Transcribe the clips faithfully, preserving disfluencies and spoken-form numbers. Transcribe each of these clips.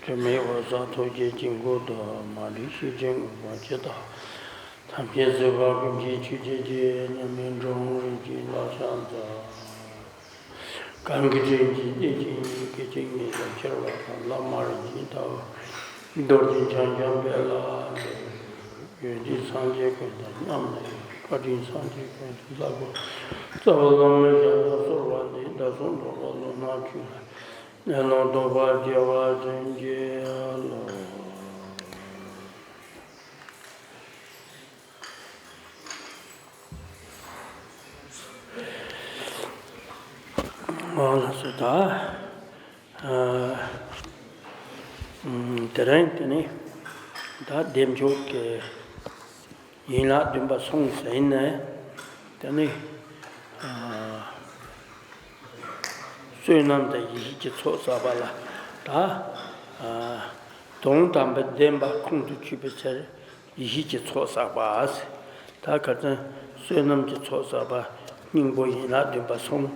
དྲི་མེད་འོད་གསལ་ཐུགས་རྗེའི་དཀྱིལ་འཁོར་དུ། མ་འདྲིས་ཤེར་ཕྱིན་དངོས་པོ་ཇི་ལྟ་བ། ཐམས་ཅད་སྲིད་པ་ཀུན་གྱི་ཆོས་ཀྱི་རྒྱལ། མཉམ་མེད་འགྲོ་བ་རིགས་ཀྱི་བླ་ཞབས་ཟབ། གང་གི་དྲིན་གྱིས་བདེ་ཆེན་ཉིད་སྐད་ཅིག་ཉིད་དུ་ཁྱེར་བ་དང་། བླ་མ་རིགས་ཀྱི་ལྟ་བ་རྡོ་རྗེ་འཆང་ཆེན་དཔལ་ལ་འདུད། ཡོན་ཏན་སངས་རྒྱས་ཀུན་དང་མཉམ་ནས། བཀའ་དྲིན་སངས་རྒྱས་ཀུན་ཏུ་བསླབ་པ། རྩ་བ་ལམ་རིམ་ཞབས་ལ་གསོལ་བ་འདེབས། བདག་སོགས་འགྲོ་བ་བློ་སྣ་ཆོས་ལ། གནས་ལུགས་རྟོགས་པར་བྱ་བ་བྱིན་གྱིས་རློབས། འོ་ལགས་སོ། ད་ཨ་ཨམ་དེ་རིང་དེ་ནི་ད་བདེ་མཆོག་གི་ཡན་ལག་བདུན་པ་སོང་ཟིན་ནས། དེ་ནི་ཨ་བསོད་ནམས་དང་ཡེ་ཤེས་ཀྱི་ཚོགས་བསགས་པ་ལ། ད་ཨ་དོན་དམ་པའི་བདེན་པ་ཁོང་དུ་ཆུད་པའི་ཕྱིར་ཡེ་ཤེས་ཀྱི་ཚོགས་བསགས་པ་ཟེར། ད་ཁ་སང་བསོད་ནམས་ཀྱི་ཚོགས་བསགས་པ་སྙིང་པོ་ཡན་ལག་བདུན་པ་སོང་།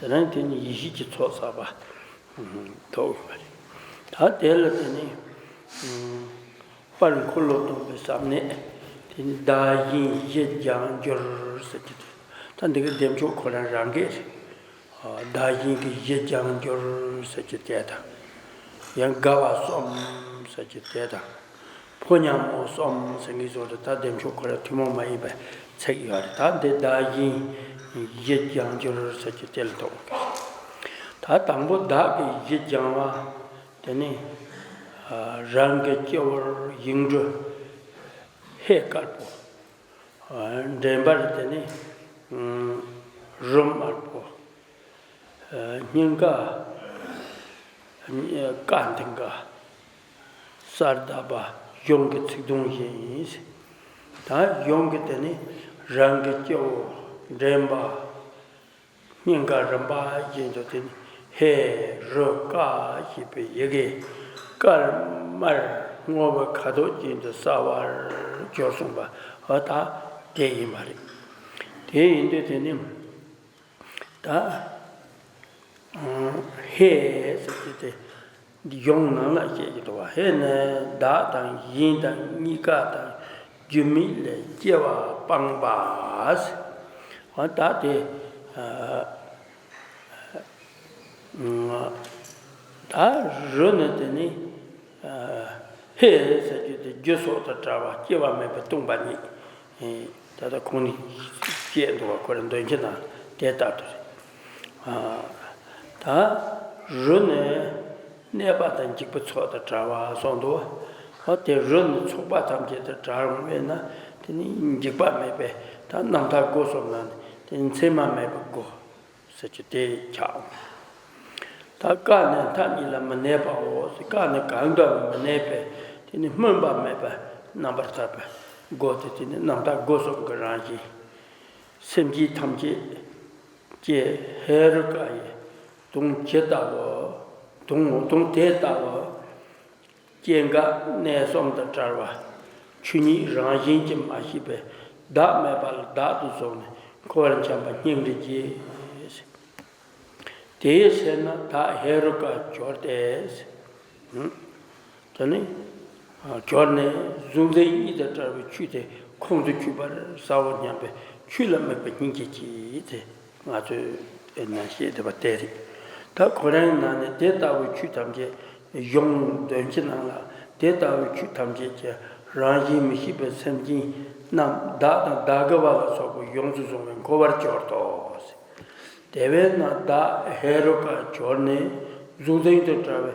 དེ་རིང་དེ་ནི་ཡེ་ཤེས་ཀྱི་ཚོགས་བསགས་པ་ཐོབ་ཡོད་པ་རེད། ད་དེ་ལ་དེ་ནི་ཨ་དཔལ་འཁོར་ལོ་སྡོམ་པའི་ཟབ་གནད། དེ་ནི་བདག་གཞན་བཞི་སྦྱང་འགྱུར་ཟེར་གྱི་འདུག་ད་འདི་གི་བདེ་མཆོག་ཁོ་རང་རང་གི་རེད། བདག་གཞན་གྱི་བཞི་སྦྱང་འགྱུར་ཟེར་གྱི་དེ་དང་། ཡང་དགའ་བ་གསུམ་ཟེར་གྱི་དེ་དང་། ཕོ་ཉ་མོ་གསུམ་ཟེར་གྱི་བཟོ་འདྲ། ད་བདེ་མཆོག་ཁོ་རང་ཐུན་མོང་མ་ཡིན་པའི་ཚིག་ཡོད་རེད། ད་འདི་བདག་གཞན་བཞི་སྦྱང་འགྱུར་ཟེར་གྱི་དེ་ལ་ཐུག་གི། ད་དང་པོ་བདག་གི་བཞི་སྦྱང་བ། དེ་ནི་ཨ་རང་གི་སྤྱི་བོར་ཡིག་འབྲུ་ཧེ་དཀར་པོ། ཨ་འདྲེན་པར་དེ་ནི་ཨ་རོ་དམར་པོ། ཨ་སྙིང་ག་ཀ་མཐིང་ག། སར་བཏབ་པ་གཞུང་གི་ཚིག་དོན་བཞིན་ཡིན། ད་གཞུང་གི་དེ་ནི་རང་གི་སྤྱི་བོ་འདྲེན་པ། སྙིང་ག་རིམ་པ་བཞིན་དུ་དེ་ནི་ཧེ་རུ་ཀ་ཞེས་པའི་ཡི་གེ་དཀར་དམར་སྔོ་བའི་ཁ་དོག་ཅན་དུ་གསལ་བར་གྱུར་གསུངས་པ། འོ་ད་དེ་ཡིན་པ་རེད། དེ་ཡིན་དུས་དེ་ནི་ད་ཨ་ཧེ་ཟེར་གྱི་དེ། འདི་གཞུང་ནང་ལ་བཤད་ཀྱི་འདུག་བ། ཧེ་ནི་བདག་དང་གཞན་དང་གཉིས་ཀ་དང་། རྒྱུ་མེད་ལས་སྐྱེ་བ་སྤངས་པ་ཟེར། འོ་ད་དེ་ཨ་ད་རུ་ནི་དེ་ནི་ཨ་ཧེ་ཟེར་རྒྱུ་དེ་རྒྱུ་སོགས་དང་བྲལ་བ་སྐྱེ་བ་མེད་པས་སྟོང་པ་ཉིད། ཨེ་ད་ལྟ་ཁོང་ནི་བཤད་འདུག་བ། ཁོ་རང་འདོན་རྒྱུ་ན་དེ་ལྟར་དུ་རེད། ཨ་ད་རུ་ནི་གནས་པ་དང་འཇིག་པའི་ཚོགས་དང་བྲལ་བ་གསུངས་འདུག་བ། འོ་དེ་རུ་ནི་ཚོགས་པ་ཐམས་ཅད་དང་བྲལ་འོང་བས་ན། དེ་ནི་འཇིགས་པ་མེད་པས་ད་རྣམ་དག་སྒོ་གསུམ་ན་ནི་དེ་ནི་མཚན་མ་མེད་པའི་སྒོ་ཟེར་རྒྱུ་དེ་ཆགས་འོང་། ད་ཀ་ནི་མཐའ་གཉིས་ལ་མི་གནས་པའོ་ཟེར། ཀ་ནི་གང་དུའང་མི་གནས་པས་དེ་ནི་སྨོན་པ་མེད་པ་རྣམ་པར་དག་པའི་སྒོ་དེ། དེ་ནི་རྣམ་དག་སྒོ་གསུམ་གྱི་རང་བཞིན། སེམས་ཅན་ཐམས་ཅད་ཀྱི་ཧེ་རུ་ཀ་ཡི་དོན་ཇི་ལྟ་བུ། དོན་དོན་དེ་ལྟ་བུ། སྐྱེ་འགག་གནས་གསུམ་དང་བྲལ་བ། ཆོས་ཉིད་རང་བཞིན་གྱིས་མ་སྐྱེས་པས། བདག་མེད་པ་ལ་བདག་ཏུ་བཟུང་ནས། འཁོར་བར་འཁྱམས་པ་སྙིང་རེ་རྗེ། དེའི་ཚེ་ན་བདག་ཧེ་རུ་ཀར་གྱུར་ཏེ། དེ་ནི་གྱུར་ནས་གཟུང་འཛིན་གཉིས་དང་བྲལ་བའི་ཆོས་དེ་ཁོང་དུ་ཆུད་པར་བྱའོ་སྙམ་པའི་ཆོས་ལ་དམིགས་པའི་སྙིང་རྗེ་སྐྱེས་ཏེ། ང་ཚོས་ནས་བཤད་བསྡད་པ་དེ་རེད། ད་ཁོ་རང་ནང་ནས་དེ་ལྟ་བུའི་ཆོས་ཐམས་ཅད་གཞུང་འདོན་གྱི་ནང་ལ། དེ་ལྟ་བུའི་ཆོས་ཐམས་ཅད་ཀྱི་རང་བཞིན་མི་ཤེས་པའི་སེམས་ཅན་རྣམས་བདག་དང་བདག་གི་བ་ལ་སོགས་པ་ཡོངས་སུ་བཟུང་བས་འཁོར་བར་གྱུར་ཏོ། དེ་བས་ན་བདག་ཧེ་རུ་ཀར་གྱུར་ནས་གཟུང་འཛིན་དང་བྲལ་བའི་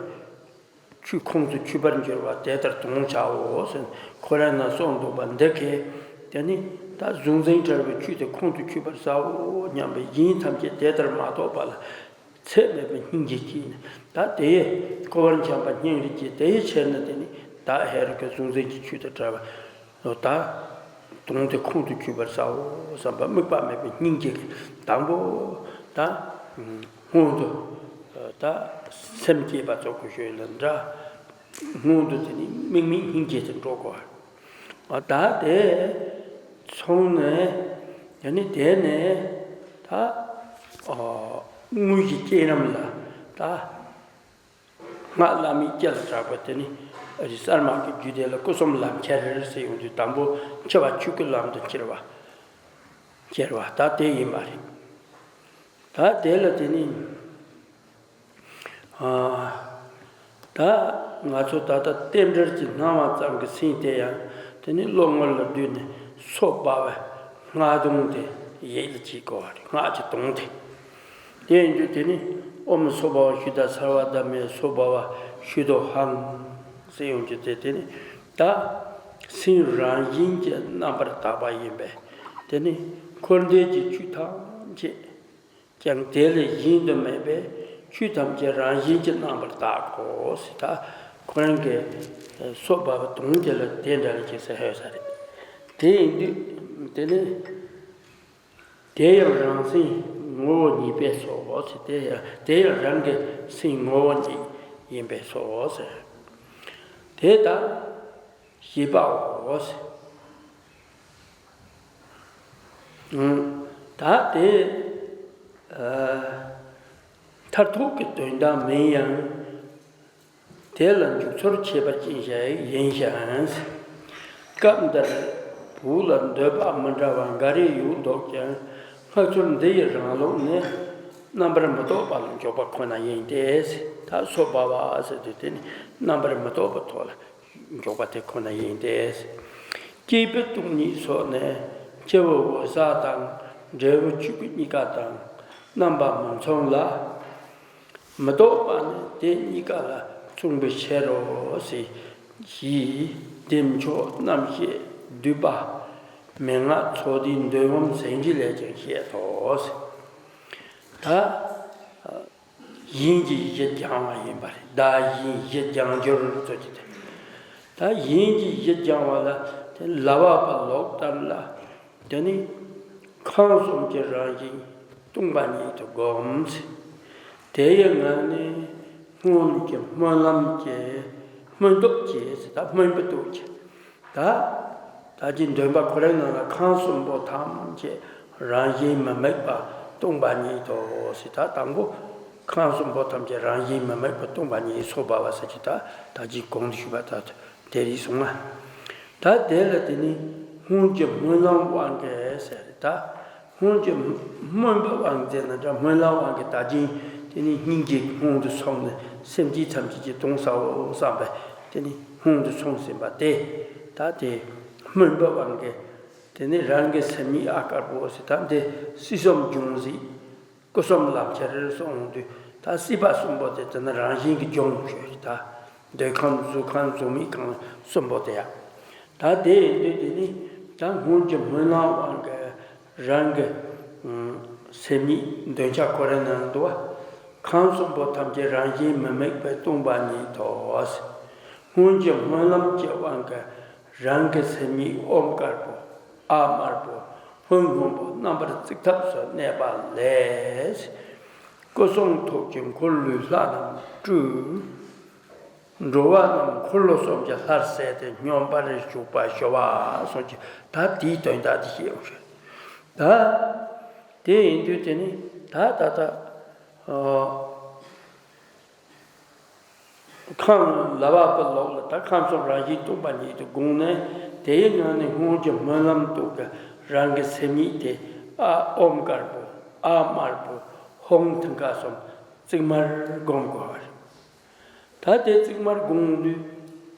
ཆོས་ཁོང་དུ་ཆུད་པར་འགྱུར་བ་དེ་ལྟར་མཐོང་བྱའོ་ཟེར། ཁོ་རང་ན་གསུངས་འདུག་པ་འདི་གས། དེ་ནི་ད་གཟུང་འཛིན་བྲལ་བའི་ཆོས་དེ་ཁོང་དུ་ཆུད་པར་བྱའོ་སྙམ་པའི་གཞན་ཐམས་ཅད་དེ་ལྟར་མ་རྟོགས་པ་ལ་ཚད་མེད་པའི་སྙིང་རྗེ་སྐྱེས་ནས། ད་དེ་ཡི་འཁོར་བར་འཁྱམས་པ་སྙིང་རེ་སྐྱེས། དེ་ཡི་ཕྱིར་ན་དེ་ནི་བདག་ཧེ་རུ་ཀའི་གཟུང་འཛིན་གྱི་ཆོས་དང་བྲལ་བ། ད་དོན་དེ་ཁོང་དུ་ཆུད་པར་བྱའོ་བསམ་པ་དམིགས་པ་མེད་པའི་སྙིང་རྗེ་གིས་དང་པོ་ད་སྔོན་དུ་ད་སེམས་བསྐྱེད་པ་ཚོགས་ཀྱི་ཞོལ་ལ་འདྲ། སྔོན་དུ་དེ་ནི་དམིགས་མེད་སྙིང་རྗེ་དེ་འགྲོ་དགོས། ད་དེ་ཚོང་ནས་དེ་ནི་དེ་ནས་ད་དངོས་ཀྱི་བསྐྱེད་རིམ་ལ་ད། སྔགས་བླ་མེད་སྐྱེ་ལ་གྲགས་པ་དེ་ནི་ཨ་རི་གསར་མ་གི་རྒྱུད་སྡེ་ལ་སྐུ་གསུམ་ལམ་ཁྱེར་ཟེར་ཡོང་དུས་དང་པོ་འཆི་བ་ཆོས་སྐུའི་ལམ་དུ་ཁྱེར་བ། ཁྱེར་བ་ད་དེ་ཡིན་པ་རེད། ད་དེ་ལ་དེ་ནི། ཨ། ད་ང་ཚོ་ད་ལྟ་རྟེན་འབྲེལ་གྱི་སྣང་བ་ཙམ་གྱི་སེམས་དེ་ཡང་དེ་ནི་བློ་ངོར་ལ་བསྡུས་ནས་སོ་སྦ་བའི་སྔགས་དུང་དེ་ཡིད་ལ་བྱེད་དགོས་པ་རེད། སྔགས་ཀྱི་དུང་དེ། དེ་ཡིན་དུས་དེ་ནི་ཨོཾ་སྭ་བྷཱ་ཝ་ཤུདྡྷ་སརྦ་དྷརྨཱ་སྭ་བྷཱ་ཝ་ཤུདྡྷོ་ཧཾ་ཟེར་ཡོང་རྒྱུ་དེ་དེ་ནི་ད་སེམས་རང་བཞིན་གྱིས་རྣམ་པར་དག་པ་ཡིན་པས། དེ་ནི་འཁོར་འདས་ཀྱི་ཆོས་ཐམས་ཅད་ཀྱང་དེ་ལས་གཞན་དུ་མེད་པས་ཆོས་ཐམས་ཅད་རང་བཞིན་གྱིས་རྣམ་པར་དག་གོ་ཟེར། ད་ཁོ་རང་གི་སོ་སྦ་བའི་དུང་དེ་ལ་དེ་འདྲ་ལ་ཅིག་ཟེར་ཧོད་ས་རེད། དེ་ཡིན་དུས་དེ་ནི། དེ་ཡང་རང་སེམས་ངོ་བོ་ཉིད་པས་སོ་ཟེར། དེ་ཡང་དེ་ཡང་རང་གི་སེམས་ངོ་བོ་ཉིད་ཡིན་པས་སོ་ཟེར། དེ་ལྟར་ཤེས་པའོ་ཟེར། ཨང་། ད་དེ། ཨ། མཐར་ཐུག་གི་དོན་དག་མིན་ཡང་། དེ་ལ་འཇུག་ཚུལ་ཁྱད་པར་ཅན་ཞིག་ཡིན་ཞིང་། སྐབས་འདིར་བོད་ལ་འདོད་པ་མི་འདྲ་བ་འགའ་རེ་ཡོད་འདུག་ཀྱང་། སྔགས་ཚུལ་འདི་ཡི་རང་ལུགས་ནི་རྣམ་པར་མི་རྟོག་པ་ལ་འཇོག་པ་ཁོ་ན་ཡིན་ཏེ། ད་སོ་སྦ་བ་ཟེར་དུས་དེ་ནི་རྣམ་པར་མི་རྟོག་པའི་ཐོག་ལ་འཇོག་པ་དེ་ཁོ་ན་ཡིན་ཏེ། སྐྱེས་བུ་སྟོང་ཉིད་སོགས་ནི་སྐྱེས་བུ་འོད་གསལ་དང་འབྲས་བུ་ཆོས་སྐུ་གཉིས་ཀ་དང་རྣམ་པ་མི་མཚུངས་ལ། མི་རྟོག་པ་ནི་དེ་གཉིས་ཀ་ལ་མཚུངས་པའི་ཕྱིར་རོ་ཞེས་བདེ་མཆོག་རྣམ་བཤད་བསྡུས་པ་མན་ངག་ཚོགས་སྡེའི་མདོའམ་ཟིན་བྲིས་ལས་ཀྱང་བཤད་དོ། ད་ཡིན་གྱི་གཞི་སྦྱང་བ་ཡིན་པ་རེད། བདག་གཞན་གཞི་སྦྱང་སྦྱོར་ཚོགས་ཀྱི་དེ། ད་ཡིན་གྱི་གཞི་སྦྱང་བ་ལ་དེ་ལ་བབ་པ་ལོག་ལྟར་ལ། དེ་ནི་ཁམས་གསུམ་གྱི་རང་བཞིན་སྟོང་པ་ཉིད་དུ་བསྒོམ་ཚེ། དེ་ཡི་ངང་ནས་སྔོན་གྱི་སྨོན་ལམ་གྱི་སྨོན་སྟོབས་ཀྱིས་ད་སྨོན་པའི་སྟོབས་ཀྱིས་ད། ད་ཀྱི་འདོན་པ་ཁོ་རའི་ནང་ལ་ཁམས་གསུམ་པོ་ཐམས་ཅད་རང་བཞིན་མི་དམིགས་པ་སྟོང་པ་ཉིད་དོ་ཞེས། ད་དང་པོ་ཁམས་གསུམ་པོ་ཐམས་ཅད་རང་བཞིན་མི་དམིགས་པ་སྟོང་པ་ཉིད་སོ་སྦ་བ་ཟེར་གྱི་ད་ད་ཀྱི་གོང་དུ་ཞུས་པ་ད་དེ་རིགས་གསུངས་མ། ད་དེ་ལ་དེ་ནི་སྔོན་གྱི་སྨོན་ལམ་དབང་གིས་ཟེར་ད། སྔོན་གྱི་སྨོན་པའི་དབང་ཟེར་ན་འདྲ། སྨོན་ལམ་དབང་གིས་ད་ཅིང་དེ་ནི་སྙིང་རྗེ་སྔོན་དུ་སོང་ནས་སེམས་ཅན་ཐམས་ཅད་ཀྱི་དོན་བསམ་བསམ་པས་དེ་ནི་སྔོན་དུ་སོང་ཟིན་པ་དེ། ད་དེ་སྨོན་པའི་དབང་གིས་དེ་ནི་རང་གི་སེམས་ཉིད་ཨ་དཀར་པོ་ཟེར། ད་འདི་སྲིད་གསུམ་སྦྱོང་ཟེར། སྐུ་གསུམ་ལམ་ཁྱེར་སོང་དུས་ད་སྲིད་པ་གསུམ་པོ་དེ་དེ་ནི་རང་བཞིན་གྱིས་སྦྱོང་ཞེས་ད། འདོད་ཁམས་གཟུགས་ཁམས་གཟུགས་མེད་ཁམས་གསུམ་པོ་དེ་ཡང་། ད་དེ་ཡིན་དུས་དེ་ནི་ད་སྔོན་གྱི་སྨོན་ལམ་དབང་གིས་རང་གི་སེམས་ཉིད་འདོན་ཆ་ཁོ་རའི་ནང་འདུག་བ། ཁམས་གསུམ་པོ་ཐམས་ཅད་རང་བཞིན་མི་དམིགས་པའི་སྟོང་པ་ཉིད་དོ། སྔོན་གྱི་སྨོན་ལམ་གྱི་དབང་གིས་རང་གི་སེམས་ཉིད་ཨོཾ་དཀར་པོ་ཨཱཿདམར་པོ་ཧཱུྃ་སྔོན་པོ་རྣམ་པར་གཙིགས་ཐབས་སུ་གནས་པ་ལས། སྐུ་གསུང་ཐུགས་ཀྱི་འཁོར་ལོའི་ལྷ་རྣམས་སྤྲུལ། འགྲོ་བ་རྣམས་འཁོར་ལོ་གསུམ་གྱི་ལྷར་གསལ་ཏེ་སྙོམས་པར་ཞུགས་པར་ཞུ་བ་གསུངས་ཀྱི་ད་དེའི་དོན་དག་དེ་བཤད་ཡོང་ཞིང་། ད་དེ་ཡིན་དུས་དེ་ནི་ད་ད་ད། ཁམས་ལ་བབ་པ་ལོག་ལ་ད་ཁམས་གསུམ་རང་བཞིན་སྟོང་པ་ཉིད་དུ་བསྒོམས་ནས་དེའི་ངང་ནས་སྔོན་གྱི་སྨོན་ལམ་དུ་གི་རང་གི་སེམས་ཉིད་དེ་ཨ་ཨོཾ་དཀར་པོ་ཨཱཿདམར་པོ་ཧཱུྃ་མཐིང་ག་གསུམ་གཙིགས་མར་བསྒོམ་དགོས་པ་རེད། ད་དེ་གཙིགས་མར་བསྒོམ་དུས་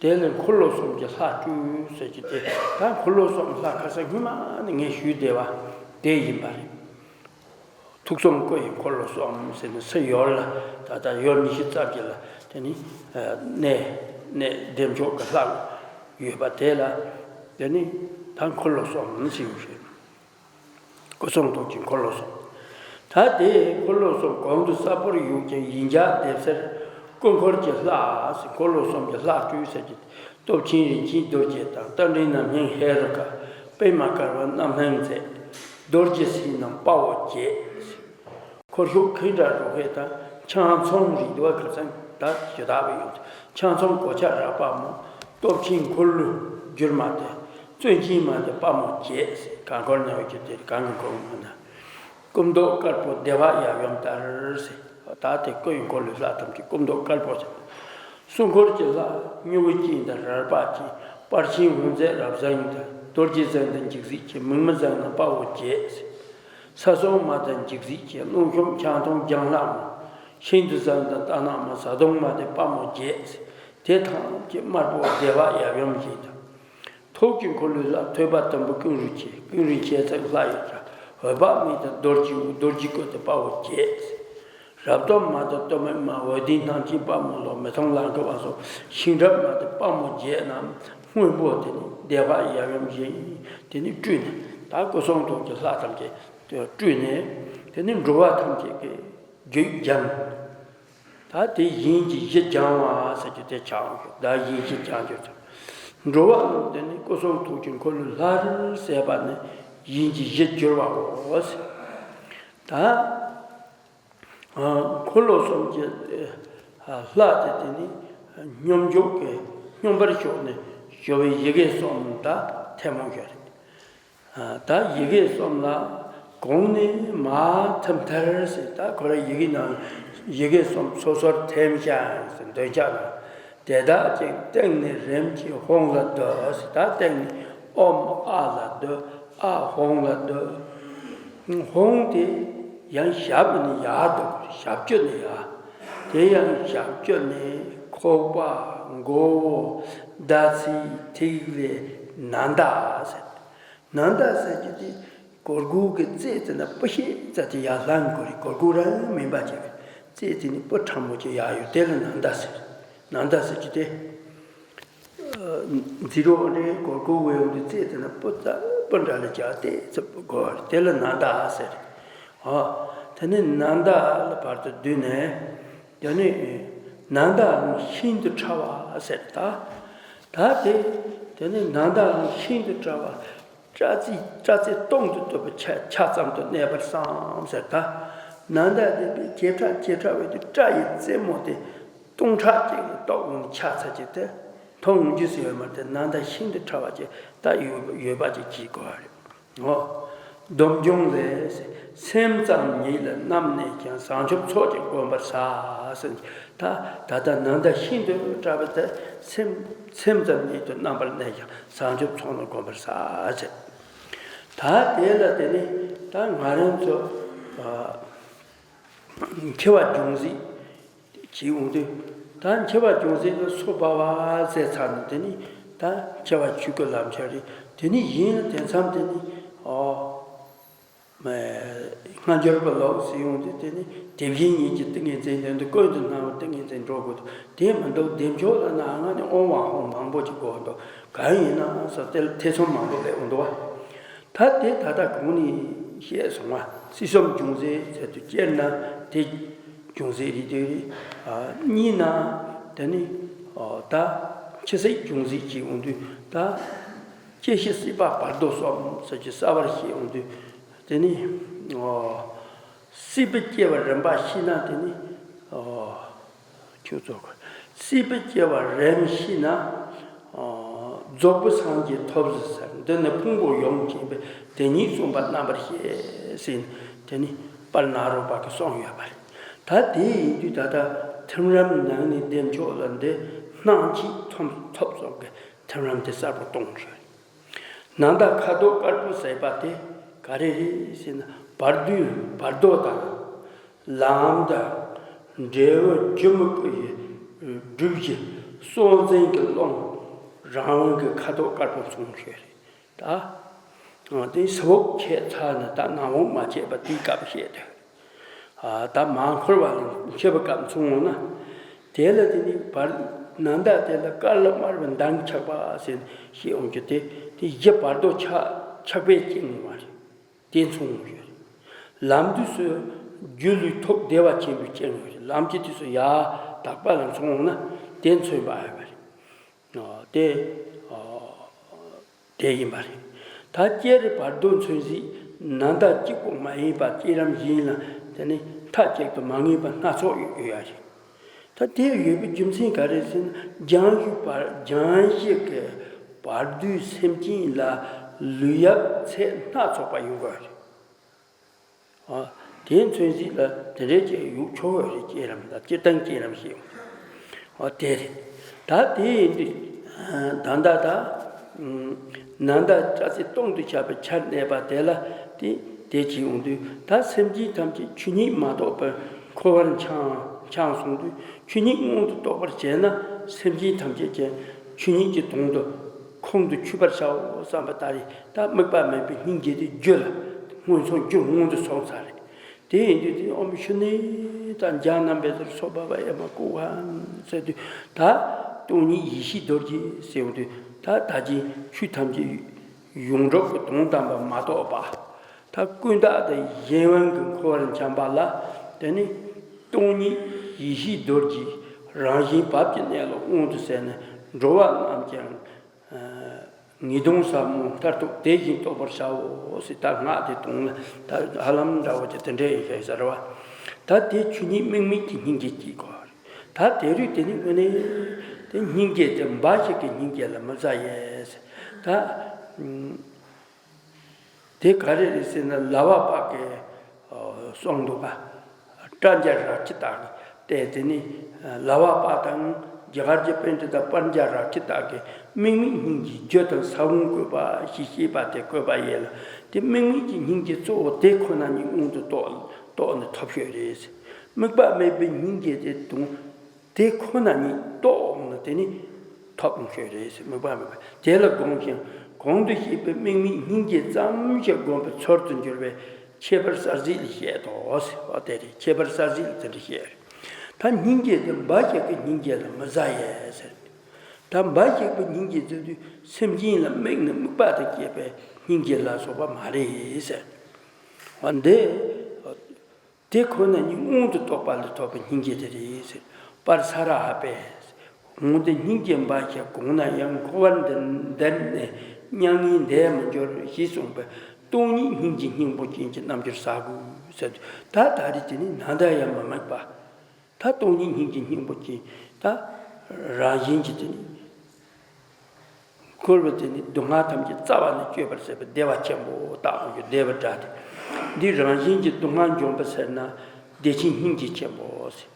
དེ་ལས་འཁོར་ལོ་གསུམ་གྱི་ལྷ་སྤྲུལ་ཟེར་གྱི་དེ་ད་འཁོར་ལོ་གསུམ་ལྷ་ཁ་སང་སྔོན་མ་ནས་ངས་ཞུས་བསྡད་པ་དེ་ཡིན་པ་རེད། ཐུགས་གསུང་སྐུ་ཡི་འཁོར་ལོ་གསུམ་ཟེར་ནས་སུ་ཡོད་ལ་ད་ལྟ་ཡུལ་ཉི་ཤུ་རྩ་བརྒྱད་ལ་དེ་ནི་གནས་གནས་བདེ་མཆོག་གི་ལྷ་ཡོད་པ་དེ་ལ་དེ་ནི་ད་འཁོར་ལོ་གསུམ་ཟེར་ཡོད་རེད། སྐུ་གསུང་ཐུགས་ཀྱི་འཁོར་ལོ་གསུམ། ད་དེ་འཁོར་ལོ་གསུམ་གོང་དུ་ས་ཕོར་ཡུག་ཅན་ཡིན་ཆགས་སྡེབ་སེལ་སྐུ་འཁོར་གྱི་ལྷ་ཟེར། འཁོར་ལོ་གསུམ་གྱི་ལྷ་སྤྲུལ་ཟེར་གྱི། སྟོབས་ཆེན་རིན་ཆེན་རྡོ་རྗེ་དང་། རྟ་མགྲིན་རྣམ་སྨིན་ཧེ་རུ་ཀ་པདྨ་དཀར་པོ་རྣམ་སྨིན་མཛད། རྡོ་རྗེ་སྲས་རྣམས་དཔའ་བོ་བརྒྱད། འཁོར་ཤོག་ཁེངས་དྲག་རུ་ཧེ་དང་། ཆང་ཚོང་རིགས་དུ་བ་ཁ་སང་ད་ཞུ་དག་པ་ཡོད། ཆང་ཚོང་གོ་ཆ་རག་པ་མོ། སྟོབས་ཆེན་འཁོར་ལོས་བསྒྱུར་མ་དེ། བཙོན་ཆེན་མ་དེ་དཔའ་མོ་བརྒྱད་ཟེར། གང་འཁོར་ན་ཡོད་ཀྱི་དེ་གང་གི་འཁོར་མ་ན། སྐུ་མདོག་དཀར་པོ་བདེ་བ་ཡབ་ཡུམ་ལྟར་ཟེར། ད་དེ་སྐུ་ཡི་འཁོར་ལོའི་ལྷ་ཐམས་ཅད་སྐུ་མདོག་དཀར་པོ་ཟེར། སྲུང་འཁོར་གྱི་ལྷ་སྨྱུ་གུ་ཅན་དང་རལ་པ་ཅན། པར་ཆེན་འོད་མཛད་རབ་བཟང་དང་། རྡོ་རྗེ་བཟང་དང་འཇིགས་བྱེད་ཅན། མིག་མི་བཟང་དང་དཔའ་བོ་བརྒྱད། ས་སྲུང་མ་དང་འཇིགས་བྱེད་ཅན། རླུང་ཤོམ་ཆང་འཐུང་རྒྱང་ལྷག་མ། ཤིན་ཏུ་བཟང་དང་རྟ་ནག་མ། བཟའ་བཏུང་མ་དང་དཔའ་མོ་བརྒྱད། དེ་ཐམས་ཅད་དམར་པོ་བདེ་བ་ཡབ་ཡུམ་བཞིན་དུ། ཐུགས་ཀྱི་འཁོར་ལོའི་ལྷ། ཐོད་པ་དུམ་བུ་ཀེང་རུས་ཆེ། ཀེང་རུས་ཆེ་ཚང་ལྷ་ཡི་སྒྲ། འོད་དཔག་མེད་དང་རྡོ་རྗེ་དབུས། རྡོ་རྗེ་སྐུ་དང་དཔའ་བོ་བརྒྱད། རབ་གཏོར་མ་དང་གཏོར་མའི་མ། འོད་ལྡན་ཐམས་ཅད་དཔའ་མོ་ལོ། མི་ཐང་ལང་ཀ་བ་སོགས། ཤིང་རབ་མ་དང་དཔའ་མོ་བརྒྱད་རྣམས། སྔོན་པོ་དེ་ནི་བདེ་བ་ཡབ་ཡུམ་བཞིན། དེ་ནི་སྤྲུལ་ནས་ད་སྐུ་གསུང་ཐུགས་ཀྱི་ལྷ་ཐམས་ཅད་སྤྲུལ་ནས། དེ་ནི་འགྲོ་བ་ཐམས་ཅད་ཀྱི་རྒྱུད་སྦྱངས། ད་དེ་གཞན་གྱི་གཞི་སྦྱང་བ་ཟེར་རྒྱུ་དེ་ཆགས་ཡོད། ད་གཞན་གྱི་སྦྱང་རྒྱུ་དང་། འགྲོ་བ་རྣམས་དེ་ནི་སྐུ་གསུང་ཐུགས་ཀྱི་འཁོར་ལོའི་ལྷར་གསལ་བ་ནི་གཞན་གྱི་གཞི་གྱུར་པའོ་ཟེར། ད་འཁོར་ལོ་གསུམ་གྱི་ལྷ་དེ་དེ་ནི་སྙོམས་འཇུག་གི་སྙོམས་པར་ཞུགས་ནས་ཞུ་བའི་ཡི་གེ་གསུམ་ད་ཐལ་མོ་སྦྱར། ད་ཡི་གེ་གསུམ་ལ་གོང་ནས་མར་ཐིམ་མཐར་ཟེར། ད་ཁོ་ར་ཡི་གེ་ནང་ཡི་གེ་གསུམ་སོ་སོར་ཐིམ་ཤག་ཟེར། འདོན་ཆ་ལ། དེ་དག་ཀྱང་སྟེང་ནས་རིམ་གྱིས་ཧཱུྃ་ལ་བསྡུ་ཟེར། ད་སྟེང་ནས་ཨོཾ་ཨཱཿ་ལ་བསྡུ། ཨཱཿཧཱུྃ་ལ་བསྡུ། ཧཱུྃ་དེ་ཡང་ཞབས་ནས་ཡར་བསྡུ་དགོས། ཞབས་ཀྱུ་ནས་ཡར། དེ་ཡང་ཞབས་ཀྱུ་ནས་ཁོག་པ། མགོ་བོ། ཟླ་ཚེས། ཐིག་ལེ། ནཱ་ད་ཟེར། ནཱ་ད་ཟེར་རྒྱུ་དེ་གུར་གུར་གྱི་རྩེ་དེ་ན་སྤུ་ཤད་ཙམ་དེ་ཡར་ལྷང་གི་རེད། གུར་གུར་རང་མིན་པ་ཅིག་རྩེ་དེ་ནི་སྤུ་ཕྲ་མོ་ཅིག་ཡར་ཡོད། དེ་ལ་ནཱ་ད་ཟེར། ནཱ་ད་ཟེར་རྒྱུ་དེ། མཛེས་རོ་རེ་གུར་གུར་བའི་འོག་ཏུ་རྩེ་དེ་ན་སྤུ་ཙམ་སྤུ་འདྲ་ལ་རྒྱག་སྟེ་ཙམ་གོ་བ་རེད། དེ་ལ་ནཱ་ད་ཟེར། ཨ། དེ་ནི་ནཱ་ད་ལ་བར་དུ་བསྡུས་ནས། དེ་ནི་ནཱ་དའང་ཤིན་ཏུ་ཕྲ་བ་ཟེར། ད་ད་དེ་དེ་ནི་ནཱ་དའང་ཤིན་ཏུ་ཕྲ་བ། སྐྲ་རྩེ་སྐྲ་རྩེ་སྟོང་དུ་བཏུབ་པའི་ཆ་ཆ་ཙམ་དུ་གནས་པར་བསམ་ཟེར། ད་ནཱ་ད་དེ་བས་ཇེ་ཕྲ་ཇེ་ཕྲ་བའི་དུས་སྐྲ་ཡི་རྩེ་མོ་དེ་སྟོང་ཕྲག་གཅིག་ལ་གཏོགས་འོང་ཆ་ཚ་ཅིག་དེ་མཐོང་འོང་རྒྱུ་ཟེར་ཡོད་མ་རེད། ནཱ་ད་ཤིན་ཏུ་ཕྲ་བ་ཅིག་ད་ཡོད་ཡོད་པ་ཅིག་བྱེད་དགོས་པ་རེད། འོ། སྡོམ་འབྱུང་ལས། སེམས་ཙམ་ཉིད་ལ་རྣམ་གནས་ཀྱང་། བྱང་ཆུབ་ཚོགས་ཀྱིས་བསྒོམ་པར་བྱ་ཟེར། ད་ད་ལྟ་ནཱ་ད་ཤིན་ཏུ་ཕྲ་བ་དེ་སེམས་སེམས་ཙམ་ཉིད་དུ་རྣམ་པར་གནས་ཀྱང་། བྱང་ཆུབ་ཚོགས་རྣམས་བསྒོམ་པར་བྱ་ཟེར། ད་དེ་ལ་དེ་ནི་ད་ང་རང་ཚོ་མཁས་པ་ཅུང་ཟད་བྱེད་འོང་དུས། ད་མཁས་པ་ཅུང་ཟད་ལ་སོ་བ་བ་ཟེར་ཚར་ནས། དེ་ནི་ད་མཁས་པ་ཆོས་སྐུ་ལམ་ཁྱེར་རེད། དེ་ནི་གཞན་ལ་དེ་མཚམས་དེ་ནི་ཨོ་སྔ་འགྱུར་གྱི་ལུགས་ཟེར་འོང་དུས། དེ་ནི་དེ་བཞིན་ཉིད་ཀྱི་ཏིང་ངེ་འཛིན་དོན་དུ་ཀུན་ཏུ་སྣང་བའི་ཏིང་ངེ་འཛིན་འགྲོ་དགོས་འདུག། དེ་མི་འདུག། བདེ་མཆོག་ལ་ནང་ང་ནས་ཨོཾ་ཨཱཿཧཱུྃ་མང་པོ་ཅིག་དགོས་འདུག། གང་ཡིན་ན་ཟེར་ཏེ་ཐེ་ཚོམ་མང་པོ་སླེབས་འོང་འདུག་བ། ད་དེ་ད་ལྟ་གོང་ནས་བཤད་སོང་བ། སྲིད་གསུམ་ཅུང་ཟད་ཟེར་དུས་སྤྱིར་ན་དེ་ཅུང་ཟད་རེད་དེ་རེད། ཨ་གཉིས་ན་དེ་ནི་ཨོ་ད་འཆི་སྲིད་ཅུང་ཟད་ཅིག་འོང་དུས། ད་སྐྱེ་ཤི་སྲིད་པ་བར་དོ་གསུམ་ཟེར་གྱི་གསལ་བར་བཤད་འོང་དུས། དེ་ནི་ཨོ་སྲིད་པའི་སྐྱེ་བའི་རིམ་པ་ཤེས་ན། དེ་ནི་ཨོ་ཁྱོད་ཚོ་སྲིད་པའི་སྐྱེ་བ་རིམ་ཤེས་ན། ཨ་རྫོགས་པའི་སངས་རྒྱས་ཐོབ་ཟེར། འདི་ནི་ཕུང་པོ་ཡོངས་བསྐྱེད་པའི་དེ་ཉིད་གསུངས་པ་རྣམ་པར་བཤད་ཟེར། དེ་ནི་དཔལ་ནཱ་རོ་པ་གིས་གསུངས་ཡོད་པ་རེད། ད་དེ་ཡིན་དུས་ད་ལྟ་ཐིམ་རིམ་ནང་ནས་བདེ་མཆོག་ལ་འདི་སྣང་མཆེད་ཐོབ་ཐོབ་སོགས་ཀྱི་ཐིམ་རིམ་དེ་གསལ་པོ་གཏོང་དགོས། ནཱ་ད་ཁ་དོག་དཀར་པོ་ཟེར་བ་དེ་ག་རེ་རེད་ཟེར་ན། བར་དོའི་བར་དོ་དང་། ལམ་དང་། འབྲས་བུ་རྒྱུ་མི་བསྐུལ་བའི་སྒྲུབ་བྱེད་སྲོག་འཛིན་གྱི་རླུང་རང་དབང་གི་ཁ་དོག་དཀར་པོ་མཚུངས་ཤོས་རེད། ད་དེ་ཟ་འོག་ཁྱད་མཚར་ན། ད་ནམ་འོག་མ་བྱས་པ་དེའི་སྐབས་བཤད་དེ། ད་མ་འཁོར་བ་ལ་འཆི་བའི་སྐབས་མཚུངས་འོང་ན། དེ་ལ་དེ་ནི་བར་ནཱ་ད་དེ་ལ་དཀར་ལ་དམར་བའི་མདངས་ཆགས་པ་ཟེར་ནས་བཤད་འོང་རྒྱུ་དེ། དེ་གཞི་བར་དོ་ཆགས་ཆགས་པའི་རྐྱེན་ངོ་མ་རེད། དེ་མཚུངས་ཡོད་རེད། ལམ་དུས་སུ་སྒྱུ་ལུས་ཐོབ་བདེ་བ་ཆེན་པོའི་རྐྱེན་ཡོད་རེད། ལམ་གྱི་དུས་སུ་ཡར་དག་པ་ལ་མཚུངས་འོང་ན་དེ་མཚོན་པ་ཡོད་པ་རེད། དེ་དེ་ཡིན་པ་རེད། ད་སྐྱེ་རི་བར་དོ་མཚོན་གཞི་ནཱ་ད་གཅིག་པོ་མ་ཡིན་པར་སྐྱེ་རིམ་བཞིན་ལ་དེ་ནི་མཐའ་གཅིག་ཏུ་མ་ངེས་པ་སྣ་ཚོགས་ཡོད་ཡོད་ཡ་རེད། ད་དེ་ཡོད་པའི་རྒྱུ་མཚན་ག་རེ་ཟེར་ན། སྦྱང་གཞི་བར་སྦྱང་གཞི་གི་བར་དོའི་སེམས་ཅན་ལ་ལུས་ཡབ་ཚད་སྣ་ཚོགས་པ་ཡོང་གི་རེད། ཨ་དེ་མཚོན་གཞི་ལ་དེ་འདྲའི་ཅིག་ཡོད་ཆོག་ཡོད་རེད། སྐྱེ་རིམ་ལ་སྐྱེ་སྟངས་སྐྱེ་རིམ་ཞིག་ཡོང་། འོ་དེ་རེད། ད་དེ་ཡིན་དུས་ད་ལྟ་ད་ནང་ད་སྐྲ་རྩེ་སྟོང་དུ་བྱས་པའི་ཆར་གནས་པ་དེ་ལ་དེ་དེ་བྱེད་ཡོང་དུས། ད་སེམས་ཅན་ཐམས་ཅད་ཆོས་ཉིད་མ་རྟོགས་པའི་འཁོར་བར་འཁྱམས་འཁྱམས་སོང་དུས། ཆོས་ཉིད་མངོན་དུ་རྟོགས་པར་བྱས་ན་སེམས་ཅན་ཐམས་ཅད་ཀྱང་ཆོས་ཉིད་ཀྱི་དོན་དུ་ཁོང་དུ་ཆུད་པར་བྱའོ་བསམ་པ་ལྟར་ད་དམིགས་པ་མེད་པའི་སྙིང་རྗེ་དེ་རྒྱུད་ལ་མངོན་སུམ་རྒྱུ་མངོན་དུ་སོང་ཚར་རེད། དེ་ཡིན་དུས་དེ་ཨོཾ་ཤུ་ནི་ཏ་འཇམ་རྣམ་པའི་ཚུལ་སོགས་པ་པ་ཨེ་མ་ཀུ་ཧན་ཟེར་དུས། ད་སྟོང་ཉིད་ཡེ་ཤེས་རྡོ་རྗེ་ཟེར་ཡོང་དུས། ད་ད་ཅིང་ཆོས་ཐམས་ཅད་ཡོངས་གྲུབ་ཀྱི་དོན་དམ་པ་མ་རྟོགས་པ། ད་ཀུན་བརྟགས་དང་གཞན་དབང་གི་འཁོར་བར་འཁྱམས་པ་ལ། དེ་ནི་སྟོང་ཉིད་ཡེ་ཤེས་རྡོ་རྗེ་རང་བཞིན་བབ་ཀྱི་གནས་ལུགས་མངོན་དུ་གསལ་ནས། འགྲོ་བ་རྣམས་ཀྱང་ངེས་དོན་ཟབ་མོ་མཐར་ཐུག་དེ་བཞིན་རྟོགས་པར་བྱའོ་ཟེར། ད་སྔགས་དེ་དོན་ལ་ད་ཧ་ལམ་འདྲ་བོ་ཅིག་དེ་འདྲ་ཡིན་ཤག་ཟེར་བ། ད་དེ་ཆོས་ཉིད་དམིགས་མེད་ཀྱི་སྙིང་རྗེ་སྐྱེ་དགོས་པ་རེད། ད་དེ་རུ་དེ་ནི་དངོས་གནས་དེ་སྙིང་རྗེ་དེ་འབའ་ཞིག་གི་སྙིང་རྗེ་ལ་མི་ཟ་ཡས་ཟེར། ད་དེ་ག་རེ་རེད་ཟེར་ན། ལ་བ་པ་གི་གསུངས་འདུག་ག། པྲཛྙཱ་རཀྵི་ཏ་གི་སྟེ། དེ་ནི་ལ་བ་པ་དང་རྒྱ་གར་གྱི་པཎྜི་ཏ་པྲཛྙཱ་རཀྵི་ཏ་གིས་དམིགས་མེད་སྙིང་རྗེའི་རྒྱུ་དང་ས་བོན་བཀོད་པ་ཞེས་བཤད་པ་དེ་བཀོད་པ་ཡིན་ལ། དེ་དམིགས་མེད་ཀྱི་སྙིང་རྗེ་གཙོ་བོ་དེ་ཁོ་ན་ཉིད་མངོན་དུ་རྟོགས་རྟོགས་ནས་ཐོབ་ཤོས་རེད། དམིགས་པ་མེད་པའི་སྙིང་རྗེ་དེ་དང་དེ་ཁོ་ན་ཉིད་རྟོགས་ནས་དེ་ནི་ཐོབ་ཤོས་རེད། དམིགས་པ་མེད་པ་དེ་ལ་དགོངས་ཤིང་། གོང་དུ་བཤད་པའི་དམིགས་མེད་སྙིང་རྗེ་ཙམ་ཞིག་བསྒོམས་པའི་ཚུལ་དུ་འགྱུར་བའི་ཁྱད་པར་གསལ་བྱེད་ལ་བཤད་དོ་ཟེར་བ་དེ་རེད། ཁྱད་པར་གསལ་བྱེད་ལ་དེ་འདྲ་བཤད་རེད། ད་སྙིང་རྗེ་དེ་འབའ་ཞིག་གི་སྙིང་རྗེ་ལ་མི་ཟ་ཡས་ཟེར། ད་འབའ་ཞིག་པའི་སྙིང་རྗེ་ཟེར་དུས་སེམས་ཅན་ལ་དམིགས་ནས་དམིགས་པ་དང་བཅས་པའི་སྙིང་རྗེ་ལ་སོགས་པ་མ་རེད་ཟེར། འོ་འདི་དེ་ཁོ་ན་ཉིད་མངོན་དུ་རྟོགས་པ་ལས་ཐོབ་པའི་སྙིང་རྗེ་དེ་རེད་ཟེར། པར་ས་ར་ཧ་པས། འོན་ཏེ་སྙིང་རྗེ་འབའ་ཞིག་གོང་ན་ཡང་། འཁོར་བར་འདིར་འདིར་ནི་མྱ་ངན་འདས་མི་འགྱུར་ཞེས་གསུངས་པས། སྟོང་ཉིད་སྙིང་རྗེའི་སྙིང་པོ་ཅན་གྱི་རྣམ་འགྱུར་གསལ་དགོས་ཟེར་དུས། ད་ད་རེས་དེ་ནི་ནང་ད་ཡང་མི་དམིགས་པ། ད་སྟོང་ཉིད་སྙིང་རྗེའི་སྙིང་པོ་ཅན། ད་རང་བཞིན་གྱིས་དེ་ནི་འཁོར་བའི་དེ་ནི་སྡུག་བསྔལ་ཐམས་ཅད་རྩ་བ་ནས་གཅོད་པར་བྱེད་པའི་བདེ་བ་ཆེན་པོ་དག་ཡོད། བདེ་བའི་སྒྲ་སྟེ། འདི་རང་བཞིན་གྱིས་སྡུག་བསྔལ་འཇོམས་པའི་ཕྱིར་ན་བདེ་ཆེན་སྙིང་རྗེ་ཆེན་པོ་ཟེར།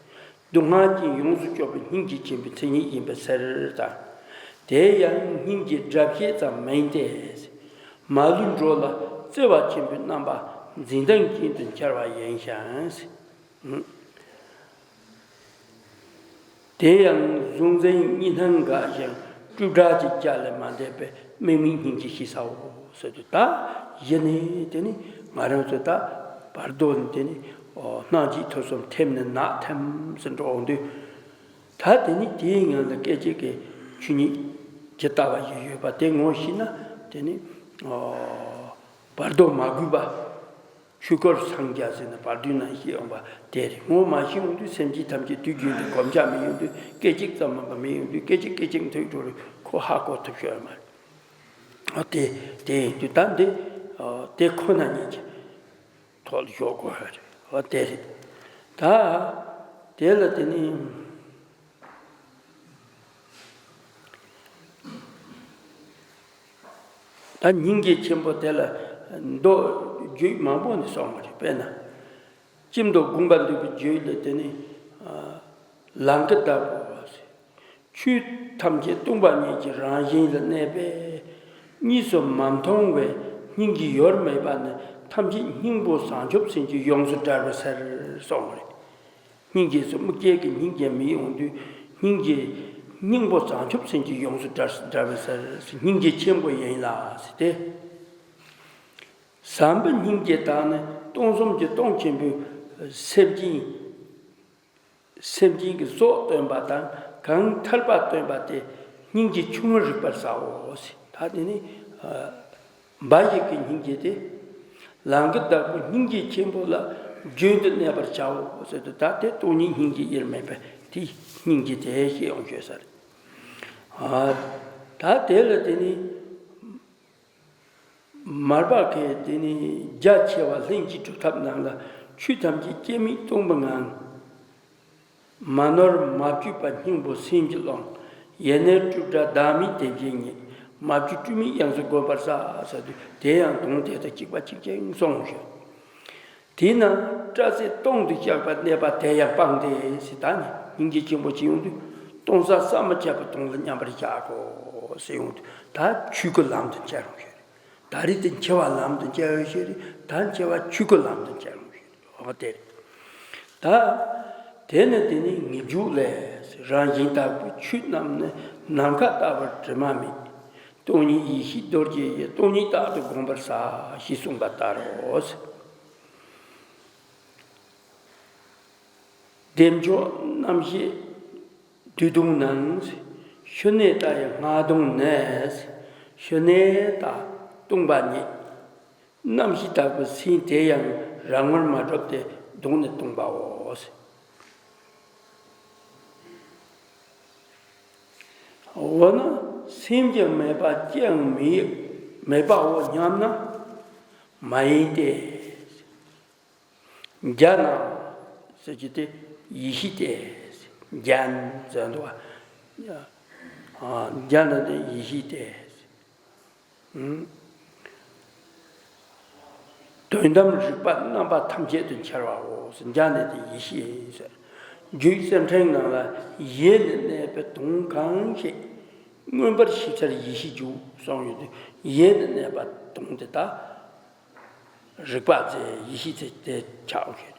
སྡུག་བསྔལ་གྱིས་ཡོངས་སུ་སྐྱོབ་པའི་སྙིང་རྗེ་ཆེན་པོའི་མཚན་ཉིད་ཡིན་པའི་ཕྱིར་དང་། དེ་ཡང་སྙིང་རྗེའི་སྒྲ་བཤད་ཙམ་མིན་ཏེ། མ་ལུས་འགྲོ་ལ་བརྩེ་བ་ཆེན་པོའི་རྣམ་པ་འཛིན་སྟངས་ཅན་དུ་འཆར་བ་ཡིན་ཞིང་། དེ་ཡང་གཟུང་འཛིན་གཉིས་སྣང་འགགས་ཤིང་སྤྲོས་བྲལ་གྱི་རྒྱ་ལས་མ་འདས་པའི་དམིགས་མེད་སྙིང་རྗེ་ཞེས་བྱའོ་ཟེར་དུས། ད་གཞི་ནས་དེ་ནི་ང་རང་ཚོ་ད་བར་དོ་ནས་དེ་ནི་སྣང་མཆེད་ཐོབ་གསུམ་ཐིམ་ནས་ནང་ཐིམ་ཟེར་འགྲོ་འོང་དུས། ད་དེ་ནི་དེའི་ངང་ལ་སྐད་ཅིག་གིས་ཆོས་ཉིད་ཇི་ལྟ་བ་བཞིན་ཡོད་པ་དེ་ངོ་ཤེས་ན། དེ་ནི་བར་དོ་མ་གོས་པ། ཆོས་སྐུར་སངས་རྒྱས་ཟེར་ནས་བར་དོའི་ནང་བཤད་འོང་བ་དེ་རེད། ངོ་མ་ཤེས་འོང་དུས་སེམས་ཅན་ཐམས་ཅད་དུས་རྒྱུན་དུ་གོམས་ཆ་མི་ཡོང་དུས། སྐད་ཅིག་ཙམ་མིན་པ་མི་ཡོང་དུས། སྐད་ཅིག་སྐད་ཅིག་མཐུད་འགྲོ་རུ་ཁོ་ཧ་གོ་ཐུབ་ཤོད་མ་རེད། དེ་དེ་ཡིན་དུས་ད་འདི་དེ་ཁོ་ན་ཉིད་ཀྱི་ཐོག་ལ་ཞོག་དགོས་ཧ་རེད། འོ་དེ་རེད། ད་དེ་ལ་དེ་ནི་ད་སྙིང་རྗེ་ཆེན་པོ་དེ་ལ་མདོ་རྒྱུད་མང་པོ་ནས་གསུངས་པ་རེད། དཔེར་ན་ཅི་མདོ་དགོངས་པ་འདུས་པའི་རྒྱུད་ལ་དེ་ནི་ལང་ཀའི་བདག་པོ་ཟེར། ཆོས་ཐམས་ཅད་སྟོང་པ་ཉིད་ཀྱི་རང་བཞིན་ལ་གནས་པས། གཉིས་སུ་མ་མཐོང་བའི་སྙིང་རྗེ་ཡོད་མེད་པ་ནི་ཐམས་ཅད་སྙིང་པོ་བྱང་ཆུབ་སེམས་ཀྱིས་ཡོངས་སུ་བྲལ་བའི་ཕྱིར་གསུངས་པ་རེད། སྙིང་རྗེ་སོགས་དམིགས་བཅས་ཀྱི་སྙིང་རྗེ་མི་ཡོང་དུས། སྙིང་རྗེ་སྙིང་པོ་བྱང་ཆུབ་སེམས་ཀྱིས་ཡོངས་སུ་བྲལ་བྲལ་བའི་ཕྱིར་སྙིང་རྗེ་ཆེན་པོ་ཡིན་ལ་ཟེར་ཏེ། བྱམས་པའི་སྙིང་རྗེ་དག་ནི་སྟོང་གསུམ་གྱི་སྟོང་ཆེན་པོའི་སེམས་ཅན། སེམས་ཅན་གྱི་སྲོག་བཏོན་པ་དང་གང་ཐར་པ་བཏོན་པ་དེ་སྙིང་རྗེ་ཆུང་ངུར་རིག་པར་བྱའོ་ཟེར། ད་དེ་ནི་འབའ་ཞིག་གི་སྙིང་རྗེ་དེ། ལང་ཀའི་བདག་པོའི་སྙིང་རྗེ་ཆེན་པོ་ལ་རྒྱུན་དུ་གནས་པར་བྱའོ་ཟེར་དུས། ད་དེ་སྟོང་ཉིད་སྙིང་རྗེ་དབྱེར་མེད་པའི་དེའི་སྙིང་རྗེ་དེ་ཞེས་ཡང་བརྗོད་ས་རེད། ད་དེ་ལ་དེ་ནི། མར་པ་ཁའི་དེ་ནི་རྒྱ་ཆེ་བ་ལྷན་ཅིག་གྲུབ་ཐོབ་ནང་ལ། ཆོས་ཐམས་ཅད་སྐྱེ་མེད་སྟོང་པའི་ངང་། མ་ནོར་མ་བཅོས་པ་སྙིང་པོ་སེམས་ཀྱི་ཀློང་། ཡེ་ནས་སྤྲོས་བྲལ་བདག་མེད་དེ་བཞིན་ཉིད། མ་བཅོས་སྤྲོས་མེད་ཡོངས་སུ་བསྒོམ་པར་བྱ་ཟེར་དུས། དེ་ཡང་དོན་དེ་དང་གཅིག་པ་གཅིག་རྐྱང་གསུངས་ཤིང་། དེས་ན་སྐྲ་རྩེ་སྟོང་དུ་བཤགས་པ་གནས་པ་དེ་ཡང་སྤངས་ཏེ་ཟེར། ད་ནི་སྙིང་རྗེ་ཆེན་པོ་ཅིག་ཡོང་དུས། གཏོང་ས་ས་མི་ཁྱབ་པ་གཏོང་ལ་མཉམ་པར་བཞག་གོ་ཟེར་ཡོང་དུས། ད་ཆོས་སྐུ་ལམ་དུ་བཅར་རུང་ཤེས་རེད། ད་རེས་དེ་འཆི་བ་ལམ་དུ་བཅར་ཡོད་ཤེས་རེད། ད་འཆི་བ་ཆོས་སྐུ་ལམ་དུ་བཅར་རུང་ཤེས་རེད། འོ་དེ་རེད། ད་དེ་ནི་དེ་ནི་ངེས་འབྱུང་ལས། རང་བཞིན་དག་པའི་ཆོས་རྣམས་ནི། ནམ་མཁའ་ལྟ་བུར་དྲི་མ་མེད། སྟོང་ཉིད་ཡེ་ཤེས་རྡོ་རྗེ་ཡི། སྟོང་ཉིད་རྟག་ཏུ་བསྒོམ་པར་བྱ། ཞེས་གསུངས་པ་ལྟར་རོ། བདེ་མཆོག་རྣམ་ཤེས་བདུད་སྟོང་ནང་། ཞི་གནས་ལྟ་ཡི་སྔགས་གདོན་ནི། ཞི་གནས་ལྟ་སྟོང་པ་ཉིད། རྣམ་ཤེས་དག་པའི་སེམས་དེ་ཡང་། རང་ངོར་མ་གྲུབ་སྟེ། གདོན་ནི་སྟོང་པའོ། འོ་ན་སེམས་ཀྱི་མེད་པ་ཅི་ཡང་མེད། མེད་པའོ་སྙམ་ན། མ་ཡིན་ཏེ། ཛྙཱ་ན་ཟེར་གྱི་དེ་ཡེ་ཤེས་ཏེ། ཛྙཱ་ན་ཟེར་འདུག་བ། ཛྙཱ་ན་དེ་ཡེ་ཤེས་ཏེ། དོན་དམ་རིག་པ་རྣམ་པ་ཐམས་ཅད་དུ་འཆར་བའོ། ཛྙཱ་ན་དེ་ཡེ་ཤེས་ཟེར། རྒྱུད་གསེར་ཕྲེང་ནང་ལ། ཡེ་ནས་གནས་པའི་དོན་གང་ཞིག་མངོན་པར་ཤེས་འཆར་ཡེ་ཤེས་རྒྱུ་གསུངས་ཡོད་དུས། ཡེ་ནས་གནས་པ་དོན་དེ་དག་རིག་པ་ཟེར། ཡེ་ཤེས་ཟེར་དེ་ཆགས་ཡོད།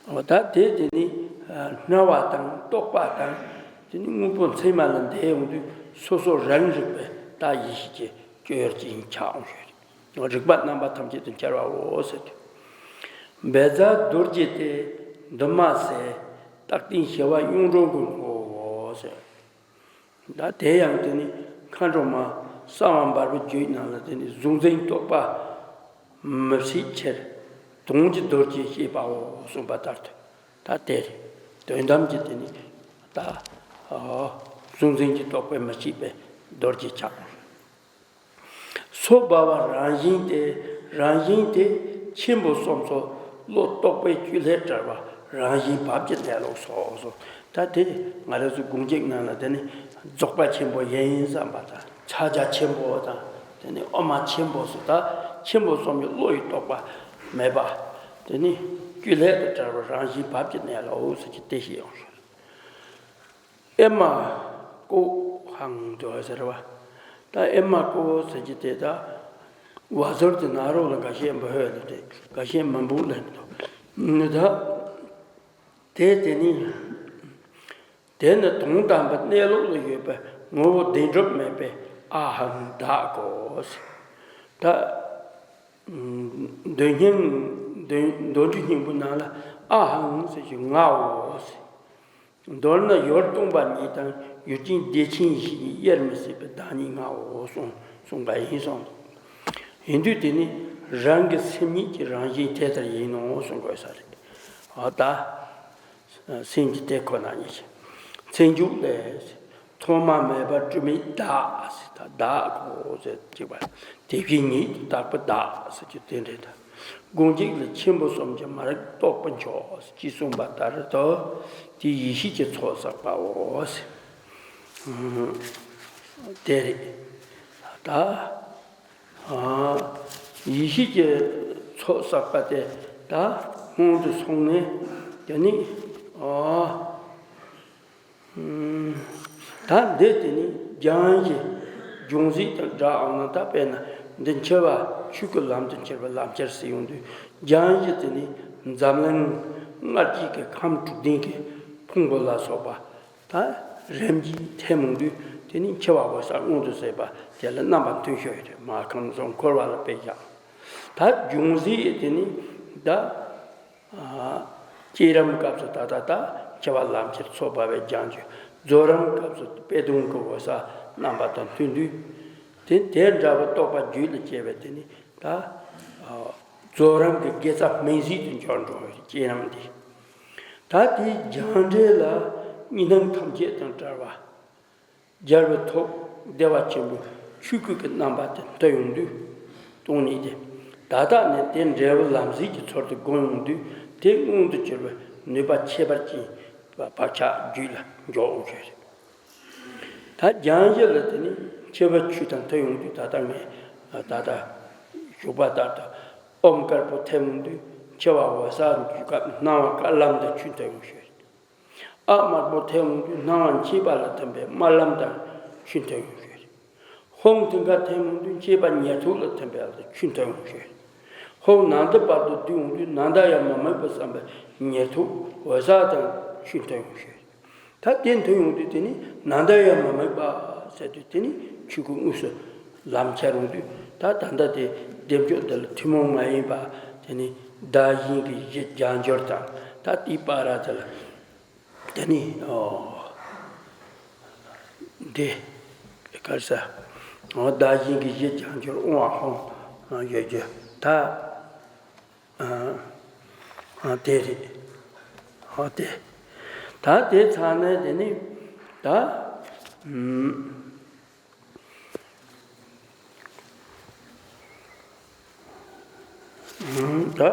འོ་ད་དེ་དེ་ནི་སྨྲ་བ་དང་རྟོག་པ་དང་། དེ་ནི་དངོས་པོ་མཚན་མ་ལ་འདས་ཡོང་དུས། སོ་སོ་རང་རིག་པའི་ད་ཡེ་ཤེས་ཀྱི་སྤྱོད་ཡུལ་ཅན་ཆགས་ཡོད། རིག་པ་རྣམ་པ་ཐམས་ཅད་དུ་འཆར་བའོ་ཟེར་དུས། བཛྲ་རྡོ་རྗེ་སྟེ་འདུན་མ་ཟེར། རྟག་བརྟན་ཞི་བ་གཡུང་དྲུང་གི་ངོ་བོའོ་ཟེར། ད་དེ་ཡང་དེ་ནི་མཁའ་འགྲོ་མ་གསང་བ་འབར་བའི་རྒྱུད་ནང་ལ། དེ་ནི་གཟུང་འཛིན་རྟོག་པ་མི་བྱེད་ཕྱིར། དོན་གྱི་རྡོ་རྗེ་བྱེད་པའོ་གསུངས་པ་ལྟར་དུ། ད་དེ་རེད། དོན་དམ་གྱི་དེ་ནི་ད་གཟུང་འཛིན་གྱི་རྟོག་པས་མི་བྱེད་པའི་རྡོ་རྗེ་ཆགས། སོ་སྦ་བ་རང་བཞིན་ཏེ། རང་བཞིན་ཏེ་ཆེན་པོ་གསུམ་སོགས། བློ་རྟོག་པའི་བཅུད་ལས་བྲལ་བ། རང་བཞིན་བབ་ཀྱི་གནས་ལུགས་སོ། སོ། ད་དེ་ང་རང་ཚོ་དགོངས་གཅིག་ནང་ལ་དེ་ནི་རྫོགས་པ་ཆེན་པོ་ཡིན་བསམ་པ་དང་། ཕྱག་རྒྱ་ཆེན་པོ་དང་། དེ་ནི་དབུ་མ་ཆེན་པོ་སོགས། ད་ཆེན་པོ་གསུམ་གྱི་བློ་ཡི་རྟོག་པ་མེད་པ། དེ་ནི་བཅུད་ལས་དུ་བྲལ་བ་རང་བཞིན་བབ་ཀྱི་གནས་ལུགས་སོ་ཅི་དེ་ཞིག་ཡོང་ཤོག་ཨེ་མ་ཀོ་ཧང་དུ་ཟེར་བ། ད་ཨེ་མ་ཀོ་ཟེར་གྱི་དེ་ད་བ་ཟོར་དེ་ན་རོ་ལ་འགའ་ཤས་འབུ་ཧོད་ལ་དེ་འགའ་ཤས་མ་འབུ་ལ་འདུག་ནི་ད་དེ་དེ་ནི་དེ་ནི་དོན་དམ་པའི་གནས་ལུགས་ལ་ཡོད་པའི་ངོ་བོ་བདེན་གྲུབ་མེད་པའི་ཨ་ཧང་བདག་གོ་ཟེར། ད་མདོ་སྙིང་མདོ་མདོ་རྒྱུད་སྙིང་པོ་ནང་ལ་ཨ་ཧང་ཟེར་གྱི་ངའོ་ཟེར། མདོར་ན་ཡུལ་སྟོང་པ་ཉིད་དང་ཡུལ་ཅན་བདེ་ཆེན་ཡེ་ཤེས་ཉིད་དབྱེར་མི་ཕྱེད་པའི་བདག་ཉིད་ངའོ་གསུངས་གསུངས་པ་ཡིན་གསུངས། ཡིན་དུས་དེ་ནི་རང་གི་སེམས་ཉིད་ཀྱི་རང་བཞིན་དེ་ལྟར་ཡིན་ནོ་གསུང་དགོས་ས་རེད། འོ་ད་སེམས་ཀྱི་དེ་ཁོ་ན་ཉིད་ཀྱི་ཚེ་མཇུག་ལས་ཐོག་མ་མེད་པར་གྲུབ་མི་བདག་ཟེར། ད་བདག་གོ་ཟེར་གཅིག་པ། དེ་བཞིན་ཉིད་དུ་བཏགས་པའི་བདག་ཟེར་གྱི་དེ་འདྲ་ད། དགོངས་གཅིག་ལ་ཆེན་པོ་གསུམ་གྱི་མ་རིག་རྟོག་པ་འཇོག་ཅེས་གསུངས་པ་ལྟར་དུ། དེ་ཡེ་ཤེས་ཀྱི་ཚོགས་བསགས་པའོ། དེ་རེད། ད་ཡེ་ཤེས་ཀྱི་ཚོགས་བསགས་པ་དེ་ད་སྔོན་དུ་སོང་ནས་དེ་ནི། ད་འདི་དེ་ནི་སྦྱང་གཞི་སྦྱོང་གཞི་དང་སྦྲགས་འོང་ན། ད་དཔེར་ན་འདི་འཆི་བ་ཆོས་སྐུ་ལམ་དུ་འཆར་བའི་ལམ་ཁྱེར་ཟེར་ཡོང་དུས། སྦྱང་གཞི་དེ་ནི་འཛམ་གླིང་སྔར་གྱི་གི་ཁམས་དྲུག་ལྡན་གྱི་ཕུང་པོ་ལ་སོགས་པ་ད་རིམ་གྱིས་ཐིམ་འོང་དུས། དེ་ནི་འཆི་བ་འོད་གསལ་མངོན་དུ་བྱེད་པ་དེ་ལ་རྣམ་པ་མཐུན་ཤོས་རེད། མ་ཁམས་སུ་འཁོར་བ་ལ་དཔེ་བཞག་ད་སྦྱོང་གཞི་དེ་ནི་ད། བསྐྱེད་རིམ་སྐབས་སུ་ད་ལྟ་ད་འཆི་བ་ལམ་ཁྱེར་ཚོགས་བསགས་པའི་སྦྱང་གཞི། རྫོགས་རིམ་སྐབས་སུ་དཔེ་དོན་གྱི་འོད་གསལ་རྣམ་པ་དང་མཐུན་དུས། དེ་དེ་འདྲ་བའི་རྟོགས་པ་རྒྱུད་ལ་སྐྱེ་བས། དེ་ནི་ད་རྫོགས་རིམ་གྱི་དགེ་རྩ་སྨིན་བྱེད་དུ་འགྱུར་འགྲོ་བའི་བསྐྱེད་རིམ་འདི། ད་དེའི་སྦྱང་འབྲས་ལ་གཉིས་སྣང་ཐམས་ཅད་དང་བྲལ་བ། རྒྱལ་བའི་ཐོག་བདེ་བ་ཆེན་པོའི་ཆོས་སྐུ་གི་རྣམ་པ་དེ་ཐོབ་ཡོང་དུས། སྟོང་ཉིད་དེ་ད་ལྟ་ནས་དེ་འབྲས་བུ་ལམ་སྲོལ་གྱི་ཚུལ་དུ་བསྒོམ་ཡོང་དུས། དེ་མངོན་དུ་གྱུར་པའི་ནུས་པ་ཁྱད་པར་ཅན་བག་ཆགས་རྒྱུད་ལ་འཇོག་འོང་ཞེས། ད་སྦྱང་གཞི་ལ་དེ་ནི་འཆི་བའི་ཆོས་དང་ཐོབ་ཡོང་དུས། ད་ལྟ་ངས་ད་ལྟ་ཞུས་པ་ལྟར་དུ་ཨོཾ་དཀར་པོ་ཐིམ་ཡོང་དུས། འཆི་བ་འོད་གསལ་འཇུག་སྐབས་སྣང་བ་དཀར་ལམ་དུ་ཆོས་ཐོབ་ཡོང་ཞེས། ཨ་དམར་པོ་ཐོན་འོང་དུས་སྣང་བ་མཆེད་པ་ལ་ཐིམ་པས་དམར་ལམ་དང་ཆོས་མཐུན་ཡོང་ཞེས། ཧཱུྃ་མཐིང་ག་ཐོན་འོང་དུས་མཆེད་པ་ཉེར་ཐོབ་ལ་ཐིམ་པས་ཆོས་མཐུན་ཡོང་ཞེས། ཧཱུྃ་ནཱ་ད་བར་དུ་བསྡུས་འོང་དུས་ནཱ་ད་ཡ་མ་དམིགས་པ་བསམ་པས་ཉེར་ཐོབ་འོད་གསལ་དང་ཆོས་མཐུན་ཡོང་ཞེས། ད་དེ་མཐུན་ཡོང་དུས་དེ་ནི་ནཱ་ད་ཡ་མ་དམིགས་པ་ཟེར་དུས་དེ་ནི་ཆོས་སྐུ་དངོས་སུ་ལམ་ཁྱེར་འོང་དུས། ད་ད་ལྟ་དེ་བདེ་མཆོག་འདི་ལ་ཐུན་མོང་མ་ཡིན་པ་དེ་ནི་བདག་གཞན་གྱི་གཞི་རྒྱ་འགྱུར་དང་། ད་དེའི་བར་དེ་ལ་དེ་ནི་ཨོ་འདི་ག་རེ་ཟེར། ཨོ་བདག་གཞན་གྱི་གཞི་རྒྱ་འགྱུར་དབང་བ་ཧཱུྃ་ཡོད་རྒྱུ་ད། ཨ་ཨ་དེ་རེད། ཨ་དེ། ད་དེ་ཚར་ནས་དེ་ནི་ད་ཨུམ་ཨུམ་ད་ཨ་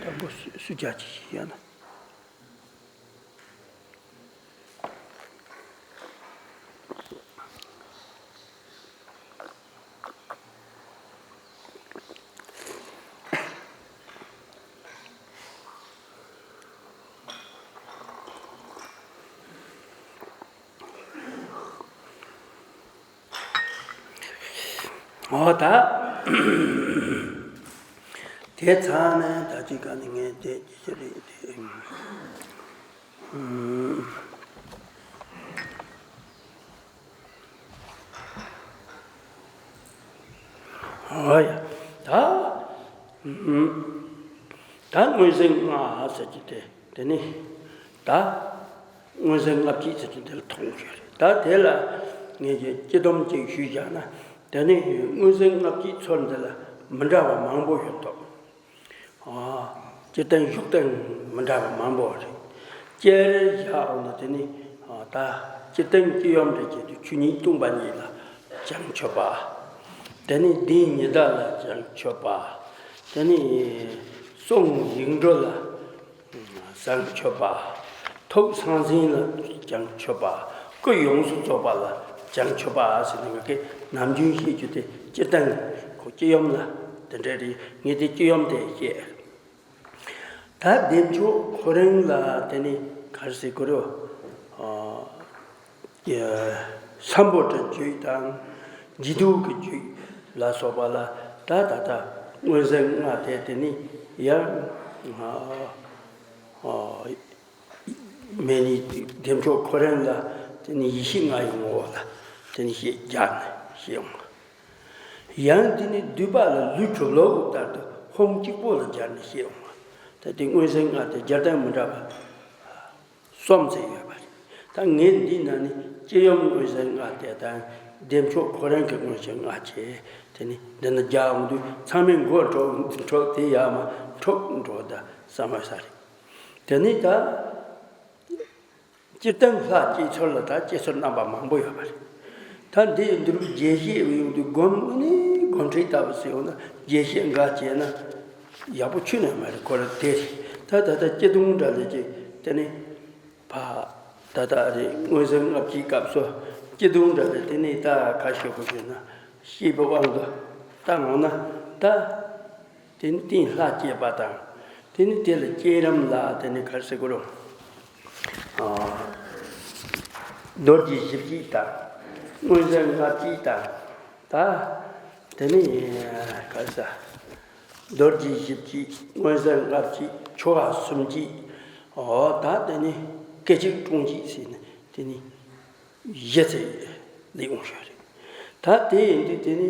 དང་པོ་སུ་སུ་རྒྱ་ཆེ་ཞིག་ཡོད་ན། འོ་ད། དེ་ཚར་ནས་ད་ཅི་ག་ནི་ངས་དེ་ཅི་ཞིག་རེད་དེ། ཨུམ། ཨོ་ཡ། ད། ཨུམ། ད་མངོན་ཟིན་ལྔ་ཟེར་གྱི་དེ། དེ་ནི། ད། མངོན་ཟིན་ལྔ་བསྐྱེད་ཟེར་གྱི་དེ་ལ་ཐུག་ཡོད་རེད། ད་དེ་ལ་ངས་ཀྱི་སྤྱི་སྡོམ་ཅིག་ཞུས་བཞག་ན། དེ་ནི་མངོན་ཟིན་ལྔ་བསྐྱེད་ཚུལ་འདི་ལ་མི་འདྲ་བ་མང་པོ་ཡོད་དོ། ཨ། སྤྱིར་བཏང་བཞུགས་སྟངས་མི་འདྲ་བ་མང་པོ་རེད། སྤྱིར་བཞག་འོ་ན་དེ་ནི་ཨ་ད་སྤྱིར་བཏང་སྤྱི་ཡོངས་འདྲ་བྱེད་དུས་ཆོས་ཉིད་སྟོང་པ་ཉིད་ལ་བྱང་ཆུབ་པ། དེ་ནི་བདེན་གཉིས་ལྡན་ལ་བྱང་ཆུབ་པ། དེ་ནི་གསུང་ཡིག་འབྲུ་ལ་བྱང་ཆུབ་པ། ཐུགས་སངས་ཟིན་ལ་བྱང་ཆུབ་པ། སྐུ་ཡོངས་སུ་རྫོགས་པ་ལ་བྱང་ཆུབ་པ་ཟེར་ནས་ངས་ནམ་རྒྱུན་བཤད་རྒྱུ་དེ་སྤྱིར་བཏང་ཁོ་སྤྱི་ཡོངས་ལ་དེ་འདྲ་རེད། ངས་དེ་སྤྱི་ཡོངས་དེ་བཤད། ད་བདེ་མཆོག་ཁོ་རང་ལ་དེ་ནི་ག་རེ་ཟེར་དགོས་རེད། ཨ། ཡ། སམ་བྷོ་ཊ་རྒྱུད་དང་། འཇིགས་སྡུད་ཀྱི་རྒྱུད་ལ་སོགས་པ་ལ་ད་ད་ལྟ་མངོན་ཟིན་ལྔ་དེ་དེ་ནི་ཡང་ཨ་ཨ་མེ་ནི་བདེ་མཆོག་ཁོ་རང་ལ་དེ་ནི་ཡེ་ཤེས་ལྔ་ཡི་ངོ་བོ་ལ་དེ་ནི་ཞེས་སྦྱར་ནས་ཞེས་འོང་། ཡང་དེ་ནི་སྡུད་པ་ལ་ལུས་གྲུབ་ལོག་ལྟར་དུ་ཧཱུྃ་གཅིག་པོ་ལ་སྦྱར་ནས་ཞེས་འོང་། ད་དེ་མངོན་ཟིན་ལྔ་དེ་སྦྱར་སྟངས་མི་འདྲ་བ་གསུམ་ཙམ་ཡོད་པ་རེད། ད་ངས་འདི་ན་ནི་སྤྱི་ཡོངས་མངོན་ཟིན་ལྔ་དེ་དང་བདེ་མཆོག་ཁོ་རང་གི་མངོན་ཟིན་ལྔ་བྱས། དེ་ནི་འདི་ན་རྒྱག་འོང་དུས་ཚང་མས་མགོ་འཁྲོག་འཁྲོག་དེ་ཡག་མ་འཁྲོག་འགྲོ་ད་བསམ་ས་རེད། དེ་ནི་ད། སྤྱིར་བཏང་ལྷ་སྐྱེ་ཚུལ་ལ་ད་སྐྱེ་ཚུལ་རྣམ་པ་མང་པོ་ཡོད་པ་རེད། ད་འདི་འདི་རུ་རྒྱས་བཤད་ཡོང་དུས་སྒོམ་ནི་སྒོམ་ཁྲིད་ལྟ་བུ་ཟེར་ཡོང་ན་རྒྱས་བཤད་འགའ་བྱས་ན་ཡག་པོ་ཁྱོན་ནས་མ་རེད། ཁོ་ར་དེ་རེད། ད་ད་ལྟ་སྐྱེ་གདུང་འདྲ་ལས་ཀྱི་དེ་ནི་ཕ་ད་ལྟ་རེད། མངོན་ཟིན་ལྔ་བཅུའི་སྐབས་སུ་སྐྱེ་གདུང་འདྲ་ལས་དེ་ནི་ད་ཁ་ཤོད་དགོས་ཞེ་ན་ཤེས་པའི་དབང་དུ་ད་འོང་ན་ད། དེ་ནི་རྟེན་ལྷ་བསྐྱེད་པ་དང་། དེ་ནི་དེ་ལ་བསྐྱེད་རིམ་ལ་དེ་ནི་ག་རེ་ཟེར་དགོས་རུང་། ཨ། རྡོ་རྗེ་བཞི་བསྐྱེད་དང་། མངོན་ཟིན་ལྔ་བསྐྱེད་དང་། ད། དེ་ནི་ག་རེ་ཟེར། རྡོ་རྗེ་བཞི་བསྐྱེད། མངོན་ཟིན་ལྔ་བསྐྱེད། ཆོ་ག་གསུམ་བསྐྱེད། ཨོ་ད་དེ་ནི་སྐད་ཅིག་ཀྲུང་བསྐྱེད་ཟེར་ནས་དེ་ནི་བཞི་ཚེ་ལས་འོང་ཤོས་རེད། ད་དེ་ཡིན་དུས་དེ་ནི།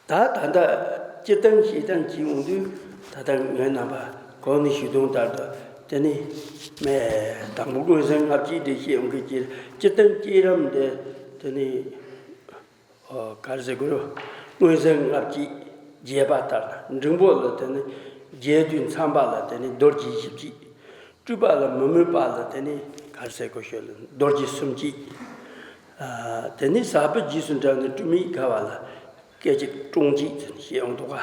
ད་ད་ལྟ་སྤྱིར་བཏང་བཤད་སྟངས་ཀྱི་འོང་དུས་ད་ལྟ་ངའི་རྣམ་པ་གོང་ནས་ཞུས་དོན་ལྟར་དུ་དེ་ནི་མེ་དང་པོ་མངོན་ཟིན་ལྔ་བཅུའི་འགྲེལ་བཤད་ཡོང་གི་ཀྱི་སྤྱིར་བཏང་བསྐྱེད་རིམ་འདི་དེ་ནི་ཨོ་ག་རེ་ཟེར་དགོས་རུང་མངོན་ཟིན་ལྔ་བཅུ་རྒྱས་པ་ལྟར་ན་འབྲིང་པོ་ལ་དེ་ནི་རྒྱས་བསྡུས་མཚམས་པ་ལ་དེ་ནི་རྡོ་རྗེ་བཞི་བཅུ། སྤྲུལ་པ་ལ་མི་མོས་པ་ལ་དེ་ནི་ག་རེ་ཟེར་དགོས་ཤོད་ལ་རྡོ་རྗེ་གསུམ་བཅུ། ཨ་དེ་ནི་ཟབ་པའི་རྗེས་སུ་འབྲངས་ནས་སྤྲུལ་མི་དགའ་བ་ལ་སྐད་ཅིག་ཀྲུང་བཅུ་ཟེར་ནས་བཤད་ཡོང་འདུག་ག་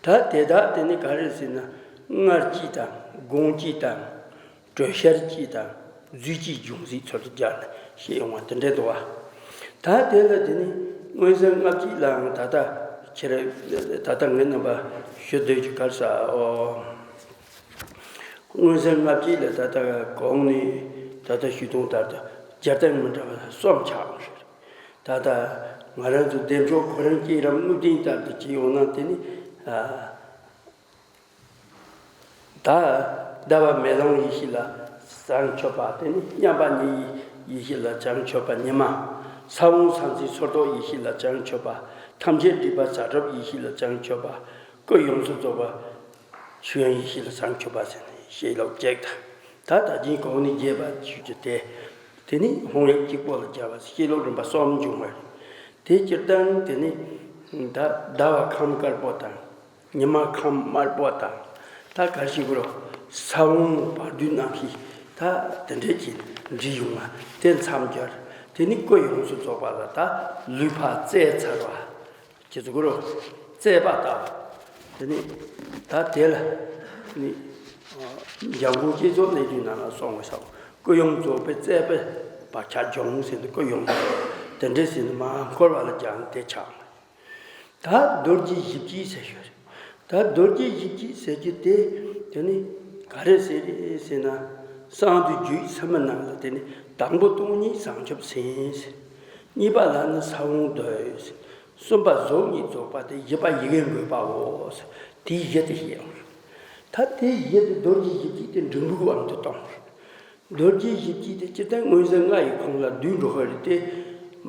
ད་དེ་དག་དེ་ནི་ག་རེ་ཟེར་ན་སྔར་བཅུ་དང་དགོངས་བཅུ་དང་གྲོལ་ཤར་བཅུ་དང་རྫུས་བཅུའི་འབྱུང་རྩིས་ཚུལ་དུ་སྦྱར་ནས་བཤད་ཡོང་བ་དེ་འདྲ་འདུག་ག་ད་དེ་ལ་དེ་ནི་མངོན་ཟིན་ལྔ་བཅུ་ལའང་ད་ལྟ་ཁྱེད་རང་ད་ལྟ་ངའི་རྣམ་པ་ཞུ་འདོད་ཀྱི་ག་རེ་ཟེར་ཨོ། མངོན་གསལ་ལྔ་བསྐྱེད་ལ་ད་ལྟ་གོང་ནས་ད་ལྟ་ཞུས་དོན་ལྟར་དུ་རྒྱལ་བསྟན་མི་འདྲ་བ་གསུམ་ཆགས་ཡོད་རེད། ད་ལྟ་ང་རང་ཚོ་བདེ་མཆོག་ཁོ་རང་བསྐྱེད་རིམ་དངོས་བསྟན་ལྟར་དུ་བྱས་ཡོང་ན། དེ་ནི་ཨ། ད་ཟླ་བ་མེ་ལོང་ཡེ་ཤེས་ལ་བྱང་ཆུབ་པ། དེ་ནི་མཉམ་པ་ཉིད་ཡེ་ཤེས་ལ་བྱང་ཆུབ་པ་ཉི་མ། ས་བོན་ས་མཚན་སོར་རྟོག་ཡེ་ཤེས་ལ་བྱང་ཆུབ་པ། ཐམས་ཅད་སྒྲིབ་པ་ཚ་གྲུབ་ཡེ་ཤེས་ལ་བྱང་ཆུབ་པ། སྐུ་ཡོངས་སུ་རྫོགས་པ་ཆོས་དབྱིངས་ཡེ་ཤེས་ལ་བྱང་ཆུབ་པ་ཟེར་ནས་བཤད་ལུགས་གཅིག་དང་། ད་ད་གིན་གོང་ནས་རྒྱས་པ་ཞུ་རྒྱུ་དེ། དེ་ནི་ཧོང་ཡབ་གཅིག་པོ་ལ་སྦྱར་བ་བཤད་ལུགས་རིམ་པ་གསུམ་བྱུང་བ་རེད། དེ་སྤྱིར་བཏང་དེ་ནི་ད་ཟླ་བ་ཁམས་དཀར་པོ་དང་། ཉི་མ་ཁམས་དམར་པོ་དང་། ད་ག་རེ་ཞུ་དགོས་རེད། ས་བོན་བར་དོའི་རྣམ་ཤེས་ད་དེ་འདྲས་ཀྱིས་འདྲིས་ཡོང་བ་དེ་མཚམས་སྦྱར། དེ་ནི་སྐུ་ཡོངས་སུ་རྫོགས་པ་ལ་ད་ལུས་ཕར་བཙལ་ཚར་བ། ཅེས་གསུངས་རོ། བཙལ་བ་ལྟ་བུ། དེ་ནི་ད་དེ་ལ་ནི་འཇམ་མགོན་བསྐྱེད་རྫོགས་གནས་བརྒྱུད་ནང་ལ་གསུངས་པ་ས་བོན་སྐུ་ཡོངས་རྫོགས་པའི་བཙལ་བའི་བག་ཆགས་སྦྱོང་ཟེར་ནས། སྐུ་ཡོངས་རྫོགས་དེ་འདྲས་ཟེར་ནས་མར་འཁོར་བ་ལ་སྦྱར་ནས་དེ་ཆགས། ད་རྡོ་རྗེ་བཞི་བསྐྱེད་ཟེར་ཞིག་ཡོད་རེད། ད་རྡོ་རྗེ་བཞི་བསྐྱེད་ཟེར་རྒྱུ་དེ་དེ་ནི་ག་རེ་ཟེར་རེད་ཟེར་ན། གསང་འདུས་རྒྱུད་ཕྱི་མའི་ནང་ལ་དེ་ནི་དང་པོ་སྟོང་ཉིད་བྱང་ཆུབ་སེམས་ཟེར། གཉིས་པ་ལ་ནི་ས་བོན་འདུས་ཟེར། གསུམ་པ་གཟུགས་བརྙན་རྫོགས་པ་སྟེ། བཞི་པ་ཡི་གེ་འགོད་པའོ་ཟེར། དེའི་བཞི་དེ་བཤད་ཡོང་། ད་དེའི་བཞི་དེ་རྡོ་རྗེ་བཞི་བསྐྱེད་དེ་འབྲིང་པོའི་དབང་དུ་བཏང་། རྡོ་རྗེ་བཞི་བསྐྱེད་དེ་སྤྱིར་བཏང་མངོན་གསལ་ལྔ་ཡི་ཁོངས་ལ་བསྡུས་འགྲོ་གི་རེད་དེ།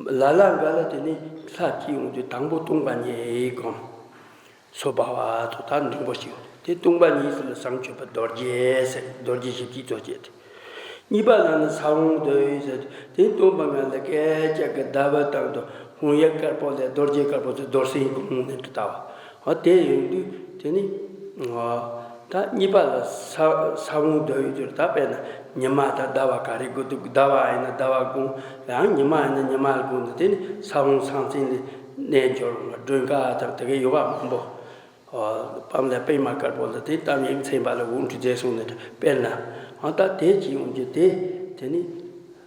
ལ་ལ་འགའ་ལ་དེ་ནི་ལྷ་བསྐྱེད་ཡོང་དུས་དང་པོ་སྟོང་པ་ཉིད་སྒོམ། སོ་བྷ་བ་དུ་ད་འབྲིང་པོ་ཞིག་དེ་སྟོང་པ་ཉིད་ཟེར་ལ་བྱང་ཆུབ་པ་རྡོ་རྗེ་ཟེར། རྡོ་རྗེ་བཞི་བསྐྱེད་རྫོགས་བྱེད་དེ། གཉིས་པ་ལ་ནི་ས་བོན་འདུས་ཟེར། དེ་སྟོང་པ་ཉིད་ལ་སྐད་ཅིག་གི་ཟླ་བའི་སྟེང་དུ་ཧོང་ཡབ་དཀར་པོ་ལས་རྡོ་རྗེ་དཀར་པོ་ཚུར་རྡོར་སེམས་སྒོམ་ནས་དུ་ལྟ་བ། འོ་དེ་ཡོང་དུས་དེ་ནི་ད་གཉིས་པ་ལ་ས་ས་བོན་འདུས་ཡོད་དུས། ད་དཔེར་ན་ཉི་མ་དང་ཟླ་བ་ག་རེ་དགོས་འདུག་ཟླ་བ་ཡིན་ན་ཟླ་བ་སྒོམ། ཡང་ཉི་མ་ཡིན་ན་ཉི་མ་སྒོམ་དུས། དེ་ནི་ས་བོན་ས་མཚན་ལ་རྣལ་འབྱོར་སྒྲོན་ཁ་དང་དེ་གའི་ཡོད་པ་མང་པོ། ཨ། པཎ་ལ་པདྨ་དཀར་པོ་ལ་དེ་གཏམ་ཡིག་མཚན་པ་ལ་འོ་འདྲ་མཛད་སོང་ནས། དཔེར་ན་ཨ་ད་དེ་ཅི་ཡོང་རྒྱུ་དེ་དེ་ནི་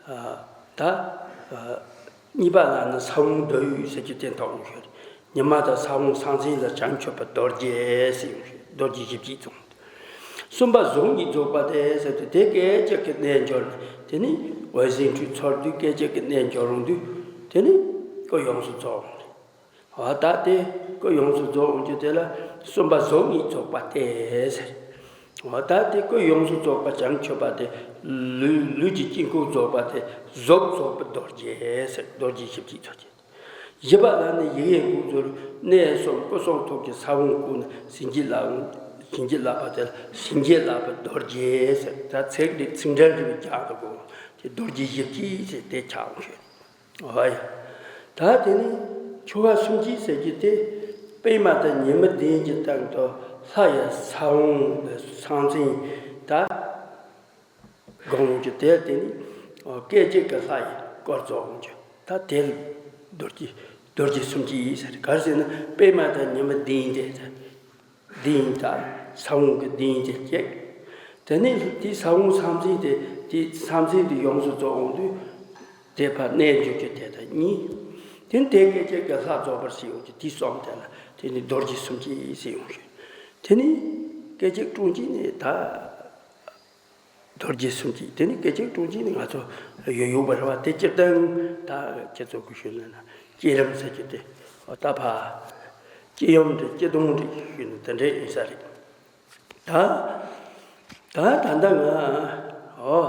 ཨ་ད་ཨ་གཉིས་པ་ལ་ནི་ས་བོན་འདུས་ཟེར་རྒྱུ་དེ་འདུག་ཡོང་ཤོད། ཉི་མ་དང་ས་བོན་ས་མཚན་ལ་བྱང་ཆུབ་པ་རྡོ་རྗེ་ཟེར་ཡོང་ཤོད། རྡོ་རྗེ་བཞི་བསྐྱེད་རྫོགས། གསུམ་པ་གཟུགས་བརྙན་རྫོགས་པ་སྟེ་ཟེར་དུས། དེ་སྐད་ཅིག་གི་རྣལ་འབྱོར་ནས་དེ་ནི་འོད་ཟེར་འཕྲོས་ཚོར་དུས། སྐད་ཅིག་གི་རྣལ་འབྱོར་རུང་དུས་དེ་ནི་སྐུ་ཡོངས་སུ་རྫོགས། འོ་ད་དེ་སྐུ་ཡོངས་སུ་རྫོགས་འོང་རྒྱུ་དེ་ལ་གསུམ་པ་གཟུགས་བརྙན་རྫོགས་པ་སྟེ་ཟེར། འོ་ད་དེ་སྐུ་ཡོངས་སུ་རྫོགས་པ་བྱང་ཆུབ་པ་དེ་ལུས་ལུས་ཀྱི་དཀྱིལ་འཁོར་རྫོགས་པ་དེ་གཟུགས་རྫོགས་པ་རྡོ་རྗེ་ཟེར། རྡོ་རྗེ་བཞི་བསྐྱེད་རྫོགས་བྱེད། བཞི་པ་ལ་ནི་ཡི་གེ་འགོད་ཚུལ། གནས་གསུམ་སྐུ་གསུང་ཐུགས་ཀྱི་ས་བོན་བཀུག་ནས་བྱིན་གྱིས་བརླབས། བྱིན་གྱིས་བརླབས་པ་དེ་ལ་བྱིན་གྱིས་བརླབས་པ་རྡོ་རྗེ་ཟེར། ད་ཚིག་འདི་ཚིག་འགྲེལ་འདི་བྱ་དགོས། དེ་རྡོ་རྗེ་བཞི་བསྐྱེད་ཟེར་དེ་ཆགས་འོང་ཤོད། ཨོ་ཡ། ད་དེ་ནི་ཆོ་ག་སུམ་བསྐྱེད་ཟེར་རྒྱུ་དེ་པདྨ་དང་ཉི་མའི་གདན་གྱི་སྟེང་དུ་ལྷ་ཡི་ས་བོན་ས་མཚན་ད་སྒོམ་རྒྱུ་དེ། དེ་ནི་སྐད་ཅིག་གི་ལྷ་ཡི་སྐུ་རྫོགས་རྒྱུ། ད་དེ་ལ་རྡོ་རྗེ་རྡོ་རྗེ་སུམ་བསྐྱེད་ཟེར། ག་རེ་ཟེར་ན་པདྨ་དང་ཉི་མའི་གདན་དེ་གདན་དང་ས་བོན་གྱི་གདན་དེ་གཅིག་དེ་ནི་དེའི་ས་བོན་ས་མཚན་དེ་དེའི་ས་མཚན་དེ་ཡོངས་སུ་རྫོགས་འོང་དུས། དེ་ཕར་རྣལ་འབྱོར་གྱི་དེ་དང་གཉིས། དེ་ནི་དེ་སྐད་ཅིག་གི་ལྷ་རྫོགས་པར་བྱེད་འོང་དུས། དེ་གསུམ་དེ་ལ་དེ་ནི་རྡོ་རྗེ་སུམ་བསྐྱེད་ཟེར་ཡོང་ཤོད། དེ་ནི་སྐད་ཅིག་དྲུག་གཅིག་ནི་ད་རྡོ་རྗེ་སུམ་བསྐྱེད། དེ་ནི་སྐད་ཅིག་དྲུག་གཅིག་ནི་ང་ཚོ་ཡོད་ཡོད་པ་རེད་བ། དེ་སྤྱིར་བཏང་ད་ཁྱེད་ཚོ་གི་ཞུས་ན་ན་བསྐྱེད་རིམ་ཟེར་རྒྱུ་དེ། ཨོ་ད་ཕར་བསྐྱེད་ཡུམ་དེ་བསྐྱེད་གཏོང་དེ་ཞུས་ན་དེ་འདྲས་ཡིན་ས་རེད། ད་ད་ད་ལྟ་ང་ཨོ་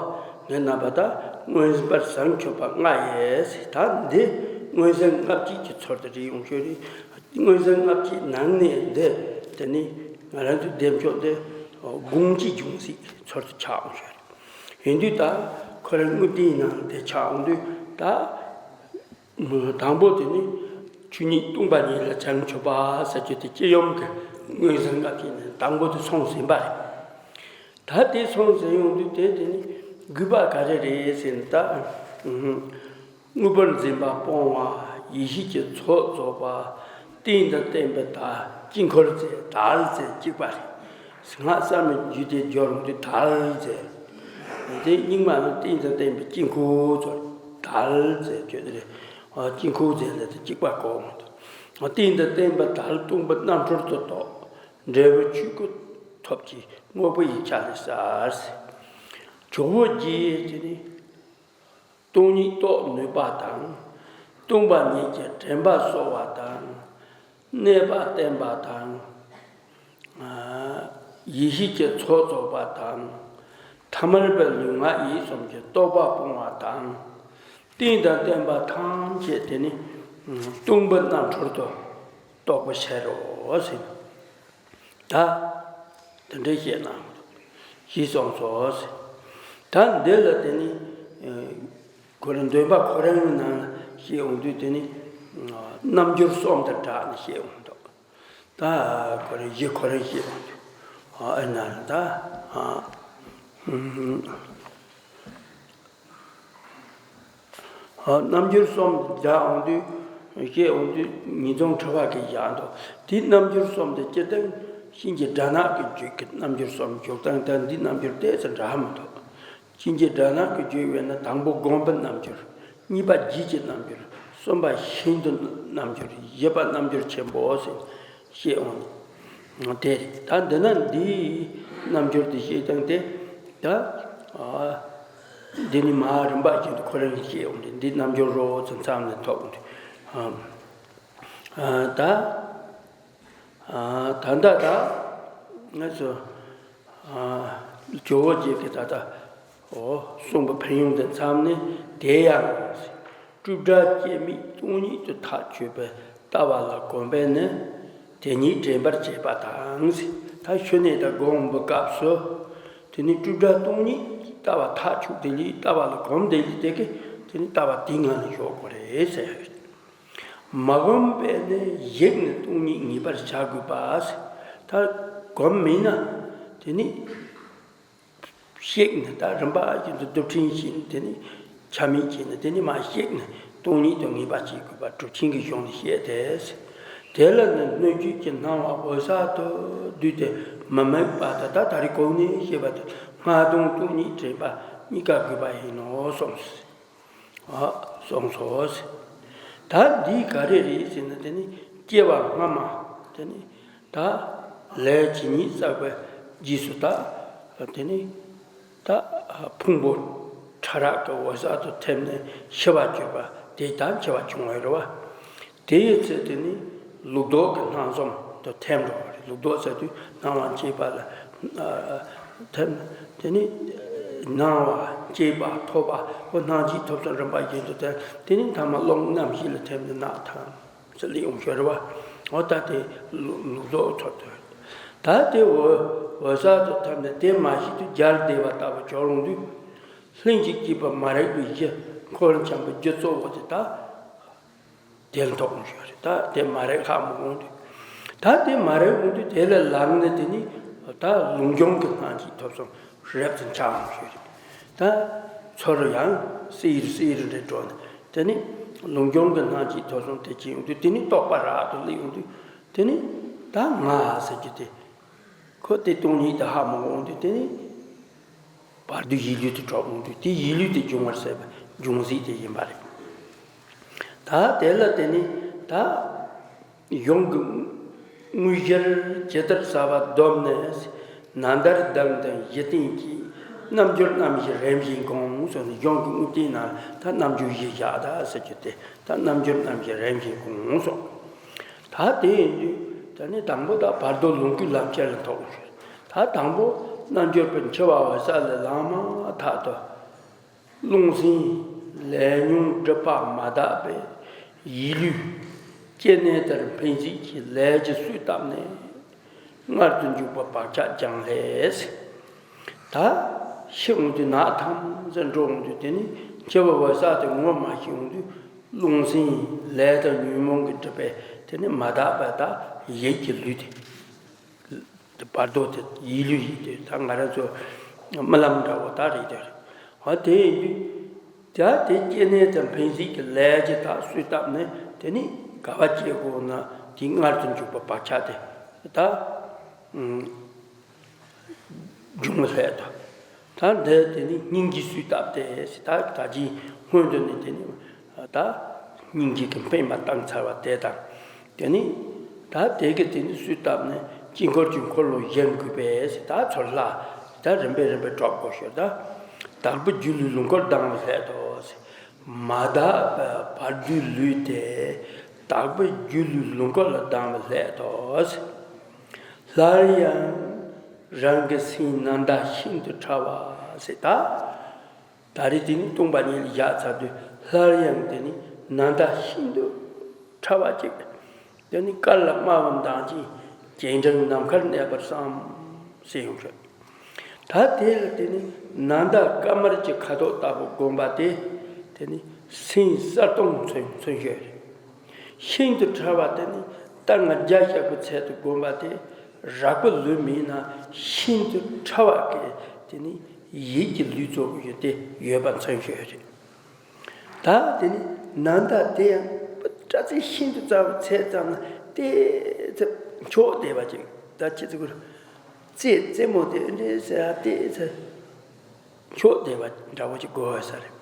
ངས་རྣམ་པ་ད་མངོན་པར་བྱང་ཆུབ་པ་ལྔ་ཡི་ཟེར། ད་འདི་མངོན་གསལ་ལྔ་བསྐྱེད་ཀྱི་ཚུལ་དུ་རེད་ཡོང་ཤོད་རེད། མངོན་གསལ་ལྔ་བསྐྱེད་ནང་ནས་འདི་དེ་ནི་ང་རང་ཚོའི་བདེ་མཆོག་འདི་སྒོམ་གྱི་སྦྱོང་ཚིག་ཚུལ་དུ་ཆགས་ཡོང་ཤོད་རེད། ཡིན་དུས་ད་ཁོ་རང་དངོས་བསྟན་ནང་དེ་ཆགས་འོང་དུས། ད་དང་པོ་དེ་ནི་ཆོས་ཉིད་སྟོང་པ་ཉིད་ལ་བྱང་ཆུབ་པ་ཟེར་རྒྱུ་དེ་སྤྱི་ཡོངས་ཀྱི་མངོན་གསལ་ལྔ་བསྐྱེད་ནས་དང་པོ་དེ་སོང་ཟིན་པ་རེད། ད་དེ་སོང་ཟིན་ཡོང་དུས་དེ་དེ་ནི་དགོས་པ་ག་རེ་རེད་ཟེར་ན། ད་དངོས་པོར་འཛིན་པ་སྤོང་བ། ཡེ་ཤེས་ཀྱི་ཚོགས་རྫོགས་པ། རྟེན་དང་བརྟེན་པའི་དག་དཀྱིལ་འཁོར་རྫས་དག་རྫས་གཅིག་པ་རེད། སྔགས་བསམ་པའི་རྒྱུད་དེ་སྦྱོར་དུས་དག་རྫས། དེ་རྙིང་མ་ལ་རྟེན་དང་བརྟེན་པའི་དཀྱིལ་འཁོར་ཚོགས་དག་རྫས་བརྗོད་དེ་རེད། དཀྱིལ་འཁོར་རྫས་ལ་དེ་གཅིག་པ་གོ་མི་འདུག་རྟེན་དང་བརྟེན་པའི་དག་སྟོང་པ་རྣམ་འཕྲུལ་དུ་རྟོགས། འབྲས་བུ་ཆོས་སྐུ་ ཐོབ་ཀྱི་དངོས་པོ་ཡི་ཆ་ལས་གསལ། ཇོ་བོ་རྗེ་དེ་ནི་སྟོང་ཉིད་རྟོགས་ནུས་པ་དང་། སྟོང་པ་ཉིད་ཀྱི་དྲན་པ་གསོ་བ་དང་། གནས་པ་བསྟན་པ་དང་། ཡེ་ཤེས་ཀྱི་ཚོགས་རྫོགས་པ་དང་། ཐ་མལ་པའི་ལུས་ངག་ཡིད་གསུམ་གྱི་རྟོག་པ་སྤོང་བ་དང་། རྟེན་དང་བརྟེན་པ་ཐམས་ཅད་དེ་ནི་སྟོང་པའི་རྣམ་འཕྲུལ་དུ་རྟོགས་པར་བྱའོ་ཟེར། ད་དེ་འདྲ་བཤད་ན་ཞེས་གསུངས་སོ་ཟེར། ད་འདི་ལ་དེ་ནི་ཁོ་རང་འདོན་པ་ཁོ་རང་གི་ནང་ལ་བཤད་འོང་དུས་དེ་ནི་རྣམ་འགྱུར་གསུམ་དུ་བསྒྲགས་ནས་བཤད་འོང་འདུག་ད་ཁོ་རང་གཞི་ཁོ་རང་བཤད་འོང་དུས་ཨ་ན་ད་ཨ། རྣམ་འགྱུར་གསུམ་དུ་བསྒྲགས་འོང་དུས། བཤད་འོང་དུས་ཉིས་སྟོང་ཁྲི་བ་གིས་བཞག་འདུག་དེའི་རྣམ་འགྱུར་གསུམ་དེ་སྤྱིར་བཏང་གཤིན་རྗེ་དགྲ་ནག་གིས་བརྗོད་ཀྱི་རྣམ་འགྱུར་གསུམ་བྱུང་སྟངས་དང་འདིའི་རྣམ་འགྱུར་ཏོག་ཙམ་འདྲ་མི་འདུག་གཤིན་རྗེ་དགྲ་ནག་གིས་བརྗོད་པས་ན་དང་པོ་སྒོམ་པའི་རྣམ་འགྱུར། གཉིས་པ་རྒྱུད་ཀྱི་རྣམ་འགྱུར། གསུམ་པ་ཤིན་ཏུ་རྣམ་འགྱུར། བཞི་པ་རྣམ་འགྱུར་ཆེན་པོ་ཟེར། བཤད་འོང་། དེ་རེད། ད་འདི་ན་འདིའི་རྣམ་འགྱུར་དེ་བཤད་སྟངས་དེ་ད་ཨ་འདི་ནི་མ་རིམ་པ་བཞིན་དུ་ཁོ་རང་གིས་བཤད་འོང་དུས་འདི་རྣམ་འགྱུར་རོ་ཙམ་མཚམས་ནས་ཐོབ་འོང་དུས་ཨ་ད་ཨ་ད་ད་ད་ང་ཚོ་ཨ་ཇོ་བོ་རྗེ་གིས་ད་ལྟ་ཨོ་གསུངས་པའི་ཕན་ཡོན་དེ་མཚམས་ནས་དེ་ཡང་། སྤྲོས་བྲལ་སྐྱེ་མེད་སྟོང་ཉིད་དུ་ཐག་ཆོད་པའི་ལྟ་བ་ལ་གོམས་པས་ནི་དེ་ཉིད་དྲན་པར་བྱེད་པ་དང་། ད་ཤི་ནས་ད་སྒོམ་པའི་སྐབས་སུ་དེ་ནི་སྤྲོས་བྲལ་སྟོང་ཉིད་ཀྱི་ལྟ་བ་ཐག་ཆོད་དེ་ལས་ལྟ་བ་ལ་གོམས་དེ་ལས་དེ་གི་དེ་ནི་ལྟ་བ་དེའི་ངང་ལ་འཇོག་དགོས་རེད་ཟེར་ཡ་ཡོད། མ་གོམས་པས་ནི་གཞིག་ནས་སྟོང་ཉིད་ངེས་པར་བྱ་དགོས་པ། ད་གོམས་མིན་ན་དེ་ནི། གཤེགས་ནས་ད་རིམ་པ་བཞིན་དུ་རྡུལ་ཕྲན་བཞིན་དེ་ནི་ཆ་མེད་བྱས་ནས་དེ་ནི་མ་གཤེགས་ནས་སྟོང་ཉིད་དུ་ངེས་པ་བྱེད་དགོས་པ་གྲུབ་ཆེན་གྱི་གཞུང་ནས་བཤད་དེ། དེ་ལ་ནི་སྣོད་བཅུད་ཀྱི་སྣང་བ་འོད་གསལ་དུ་བསྡུས་ཏེ་མི་དམིགས་པ་དང་ད་ད་རེས་གོང་ནས་བཤད་པ་དང་སྔ་དོན་སྟོང་ཉིད་དྲན་པ་གཉིས་ཀ་དགོས་པ་ཡིན་ནོ་གསུངས། ཨ་གསུངས་སོ། ད་འདི་ག་རེ་རེད་ཟེར་ན་དེ་ནི་སྐྱེ་བ་སྔ་མ་དེ་ནི། ད་ལས་ཇི་སྙེད་བསགས་པའི་རྗེས་སུ་ད་དེ་ནི་ད་ཕུང་པོ་ཕྲ་རགས་ཀྱི་འོད་གསལ་དུ་ཐིམ་ནས་ཤི་བར་གྱུར་པ་དེ་ད་འཆི་བ་བྱུང་བའི་རེད་བ། དེ་ཡི་ཚེ་དེ་ནི་ལུགས་ལྡོག་གི་སྣང་གསུམ་དུ་ཐིམ་འགྲོ་བ་རེད། ལུགས་ལྡོག་ཟེར་དུས་སྣང་བ་མཆེད་པ་ལ་ཐིམ། དེ་ནི་སྣང་བ་མཆེད་པ་ཐོབ་པ་ཁོ་སྣང་མཆེད་ཐོབ་གསུམ་རིམ་པ་བཞིན་དུ་ཐིམ། དེ་ནི་ཐ་མ་རླུང་རྣམ་ཤེས་ལ་ཐིམ་ནས་རྣག་ཐམ། ཟེར་ལེའུ་ཤོར་བ། འོ་ད་དེ་ལུགས་ལུགས་ལྡོག་ཚོ་དོན། ད་དེ་འོད་འོད་གསལ་དུ་ཐིམ་ནས་དེ་མ་ཞིག་ཏུ་རྒྱལ་བདེ་བ་ལྟ་བུ་འབྱོར་འོང་དུས། ལྷན་ཅིག་སྐྱེས་པ་མ་རིག་པའི་གཞི་འཁོར་འཁྱམས་པའི་རྒྱུ་གཙོ་བོ་དེ་ད་དེ་ལ་ཐོགས་འོང་ཤོར་རེད། ད་དེ་མ་རིག་ཧ་མ་གོ་འོང་དུས། ད་དེ་མ་རིག་འོང་དུས་དེ་ལས་ལངས་ནས་དེ་ནི་ད་ལུགས་འབྱུང་གི་སྣང་མཆེད་ཐོབ་གསུམ་རབ་ཏུ་འཆར་འོང་ཤོར་རེད། ད་ཚུར་ཡང་སེ་རུ་སེ་རུ་འདྲེ་འགྲོ་ནས། དེ་ནི་ལུགས་འབྱུང་གི་སྣང་མཆེད་ཐོབ་གསུམ་དེ་སྐྱེ་ཡོང་དུས་དེ་ནི་རྟོག་པ་རབ་ཏུ་སླེབས་ཡོང་དུས་དེ་ནི་ད་ང་ཟེར་རྒྱུ་དེ། ཁོ་དེ་སྟོང་ཉིད་དུ་ཧ་མ་གོ་འོང་དུས་དེ་ནི་བར་དོའི་གཞི་ལུས་དེ་གྲུབ་འོང་དུས་དེ་གཞི་ལུས་དེ་འབྱུང་བར་བྱེད་པའི་འབྱུང་རྩིས་དེ་ཡིན་པ་རེད། ད་དེ་ལ་དེ་ནི་ད། གཞུང་གི་དངོས་གཞིར་ཇི་ལྟར་གསལ་བ་བསྡོམས་ནས། ནན་ཏན་ལྡན་དང་གཞི་རྟེན་གྱི། རྣམ་འགྱུར་རྣམ་བཞི་རིམ་བཞིན་བསྒོམ་གསུངས་ནས་གཞུང་གི་དངོས་བསྟན་ནང་ད་རྣམ་འགྱུར་བཞི་བཞག་ད་ཟེར་རྒྱུ་དེ་ད་རྣམ་འགྱུར་རྣམ་བཞི་རིམ་བཞིན་བསྒོམ་གསུངས། ད་དེ་ཡིན་དུས་ད་ནི་དང་པོ་ད་བར་དོ་ལོངས་སྐུའི་ལམ་ཁྱེར་ལ་ཐོགས་ཤིང་ད་དང་པོ་རྣལ་འབྱོར་པའི་འཆི་བ་འོད་གསལ་ལས་ལངས་མ་ཐག་ཏུ། རླུང་སེམས་ལས་ཉོན་སྒྲིབ་པ་མ་དག་པའི་ཡིད་ལུས་སྐྱེ་གནས་དེར་འཕེན་བྱེད་ཀྱི་ལས་ཀྱི་གསོས་བཏབ་ནས་མངལ་དུ་འཇུག་པའི་བག་ཆགས་སྦྱང་ལས། ད་ཤི་འོང་དུས་ནག་ཐམ་ཟེར་འགྲོ་འོང་དུས་དེ་ནི་འཆི་བའི་འོད་གསལ་དེ་ངོ་མ་ཤེས་འོང་དུས་རླུང་སེམས་ལས་དང་ཉོན་མོངས་ཀྱི་སྒྲིབ་པས་དེ་ནི་མ་དག་པ་དག་ཡིད་ཀྱི་ལུས་དེ། དེ་བར་དོ་དེ་ཡིད་ལུས་ཡིན་ཏེ་ད་ང་རང་ཚོ་རྨི་ལམ་འདྲ་བོ་ད་རེད་དེ་རེད། འོ་དེ་ཡིན་དུས་ད་དེ་སྐྱེ་གནས་དང་འཕེན་བྱེད་ཀྱི་ལས་ཀྱི་དག་གསོས་བཏབ་ནས་དེ་ནི་ག་བ་སྐྱེ་དགོས་ན་དེ་མངལ་དུ་འཇུག་པའི་བག་ཆགས་དེ་ད་འབྱུང་བ་ལྷད་དོ། ད་འདི་དེ་ནི་སྙིང་རྗེ་གསོས་བཏབ་སྟེ་ད་ད་ཅི་སྔོན་དུ་ནི་དེ་ནི་ད་སྙིང་རྗེ་གི་འཕེན་པ་བཏང་ཚར་བ་དེ་དང་། དེ་ནི་ད་དེ་གི་དེ་ནི་གསོས་བཏབ་ནས་ དཀྱིལ་འཁོར་གྱི་འཁོར་ལོ་བཞེངས་དགོས་པས་ཟེར། ད་ཚུར་ལྷ་ད་རིམ་པས་རིམ་པས་གྲོགས་པོ་ཤོར་ད། དྭགས་པོའི་སྒྱུ་ལུས་ལུང་སྐོར་ལྡང་བའི་སླད་དོ་ཟེར། མ་དག་བར་དོའི་ལུས་དེ། དྭགས་པོའི་སྒྱུ་ལུས་ལུང་སྐོར་ལ་ལྡང་བའི་སླད་དོ་ཟེར། སླར་ཡང་རང་གི་སེམས་ནམ་ཟླ་ཤིན་ཏུ་ཕྲ་བ་ཟེར་ད། ད་རེས་དེ་ནི་སྟོང་པ་ཉིད་ལ་བཞག་ཚར་དུས་སླར་ཡང་དེ་ནི་ནམ་ཟླ་ཤིན་ཏུ་ཕྲ་བ་ཅིག་དེ་ནི་དཀར་ལ་དམར་བ་མདངས་ཅན་རྒྱན་དྲངས་ནམ་མཁར་གནས་པར་བསམ་ཟེར་ཡོང་ཤོག་ད་དེ་ལ་དེ་ནི་ནམ་ཟླ་དཀར་དམར་གྱི་ཁ་དོག་ལྟ་བུ་བསྒོམ་པ་དེ་དེ་ནི་སེམས་གསལ་སྟོང་མཚོན་མཚོན་ཤོག་རེད། ཤིན་ཏུ་ཕྲ་བ་དེ་ནི་ལྟར་ང་རྒྱ་ཞག་པའི་ཚད་དུ་བསྒོམ་པ་དེ་རགས་པའི་ལུས་མིན་ན་ཤིན་ཏུ་ཕྲ་བ་གི་དེ་ནི་ཡིད་ཀྱི་ལུས་ཚོགས་ཡོད་དེ་ཡོད་པ་མཚོན་ཤོས་རེད། ད་དེ་ནི་ནམ་ཟླ་དེ་ཡང་སྐྲ་རྩེ་ཤིན་ཏུ་རྩ་བའི་ཚད་ཙམ་ན་ཏོག་ཙམ་འཁྱོག་བསྡད་པ་ཅིག་ད་ཅི་ཙི་གུར་རྩེ་རྩེ་མོ་དེ་འདྲའི་ཟེར་ཏོག་ཙམ། འཁྱོག་བསྡད་པ་འདྲ་བོ་ཅིག་དགོས་ས་རེད།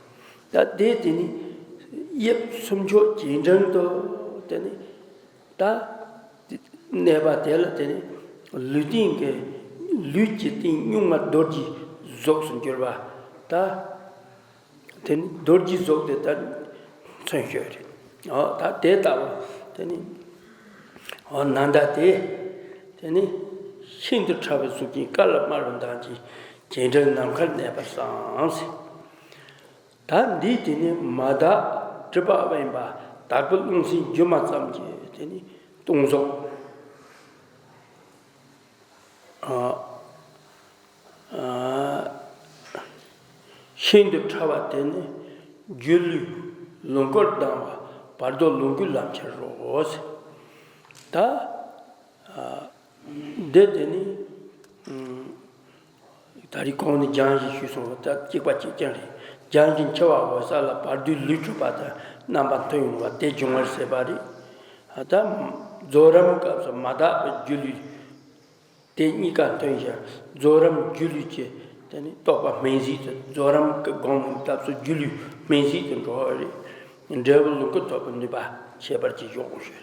ད་དེ་དེ་ནི་དབྱིབས་སུམ་ཅུ་རྒྱན་དྲངས་ཏོ། དེ་ནི་ད་གནས་པ་དེ་ལ་དེ་ནི་ལུས་སྟེང་གི་ལུས་ཀྱི་སྟེང་སྨྱུག་མ་རྡོ་རྗེ་གཟུགས་སུ་གྱུར་པ་ད། དེ་ནི་རྡོ་རྗེ་གཟུགས་དེ་ད་མཚོན་ཤོས་རེད། འོ་ད་དེ་ལྟ་བུ་དེ་ནི་འོ་ནམ་ཟླ་དེ་དེ་ནི་ཤིན་ཏུ་ཕྲ་བའི་གཟུགས་ཅན་དཀར་ལ་དམར་བ་མདངས་ཅན་རྒྱན་དྲངས་ནམ་མཁར་གནས་པར་བསམ་ཟེར། ད་འདི་དེ་ནི་མ་དག་སྒྲིབ་པ་དབེན་པ་དྭགས་པོའི་རླུང་སེམས་སྒྱུ་མ་ཙམ་གྱི་དེ་ནི་སྟོང་གཟུགས། ཨ་ཨ་ཤིན་ཏུ་ཕྲ་བ་དེ་ནི་སྒྱུ་ལུས་ལུང་སྐོར་ལྡང་བ་བར་དོ་ལོངས་སྐུའི་ལམ་ཁྱེར་རོ་ཟེར། ད་ཨ་འདི་དེ་ནི་ཨ་ད་རེས་གོང་ནས་སྦྱང་བཞིན་ཞུས་སོང་བ་ད་གཅིག་པ་གཅིག་རྐྱང་རེད། སྦྱང་བཞིན་འཆི་བ་འོད་གསལ་ལ་བར་དོའི་ལུས་གྲུབ་པ་དང་རྣམ་པ་མཐུན་ཡོང་བ་དེ་འབྱུང་བར་ཟད་པ་རེད། ད་རྫོགས་རིམ་སྐབས་སུ་མ་དག་པའི་སྒྱུ་ལུས་དེ་གཉིས་ཀ་མཐུན་ཞིང་རྫོགས་རིམ་སྒྱུ་ལུས་ཀྱི་དེ་ནི་རྟོགས་པ་སྨིན་ཟད་དུ་རྫོགས་རིམ་གྱི་སྒོམ་སྐབས་སུ་སྒྱུ་ལུས་སྨིན་ཟད་དུ་འགྲོ་བ་རེད། འབྲས་བུ་ལོངས་སྐུ་ཐོབ་པའི་ནུས་པ་ཁྱད་པར་གྱིས་ཡོད་དགོས་ཞུ།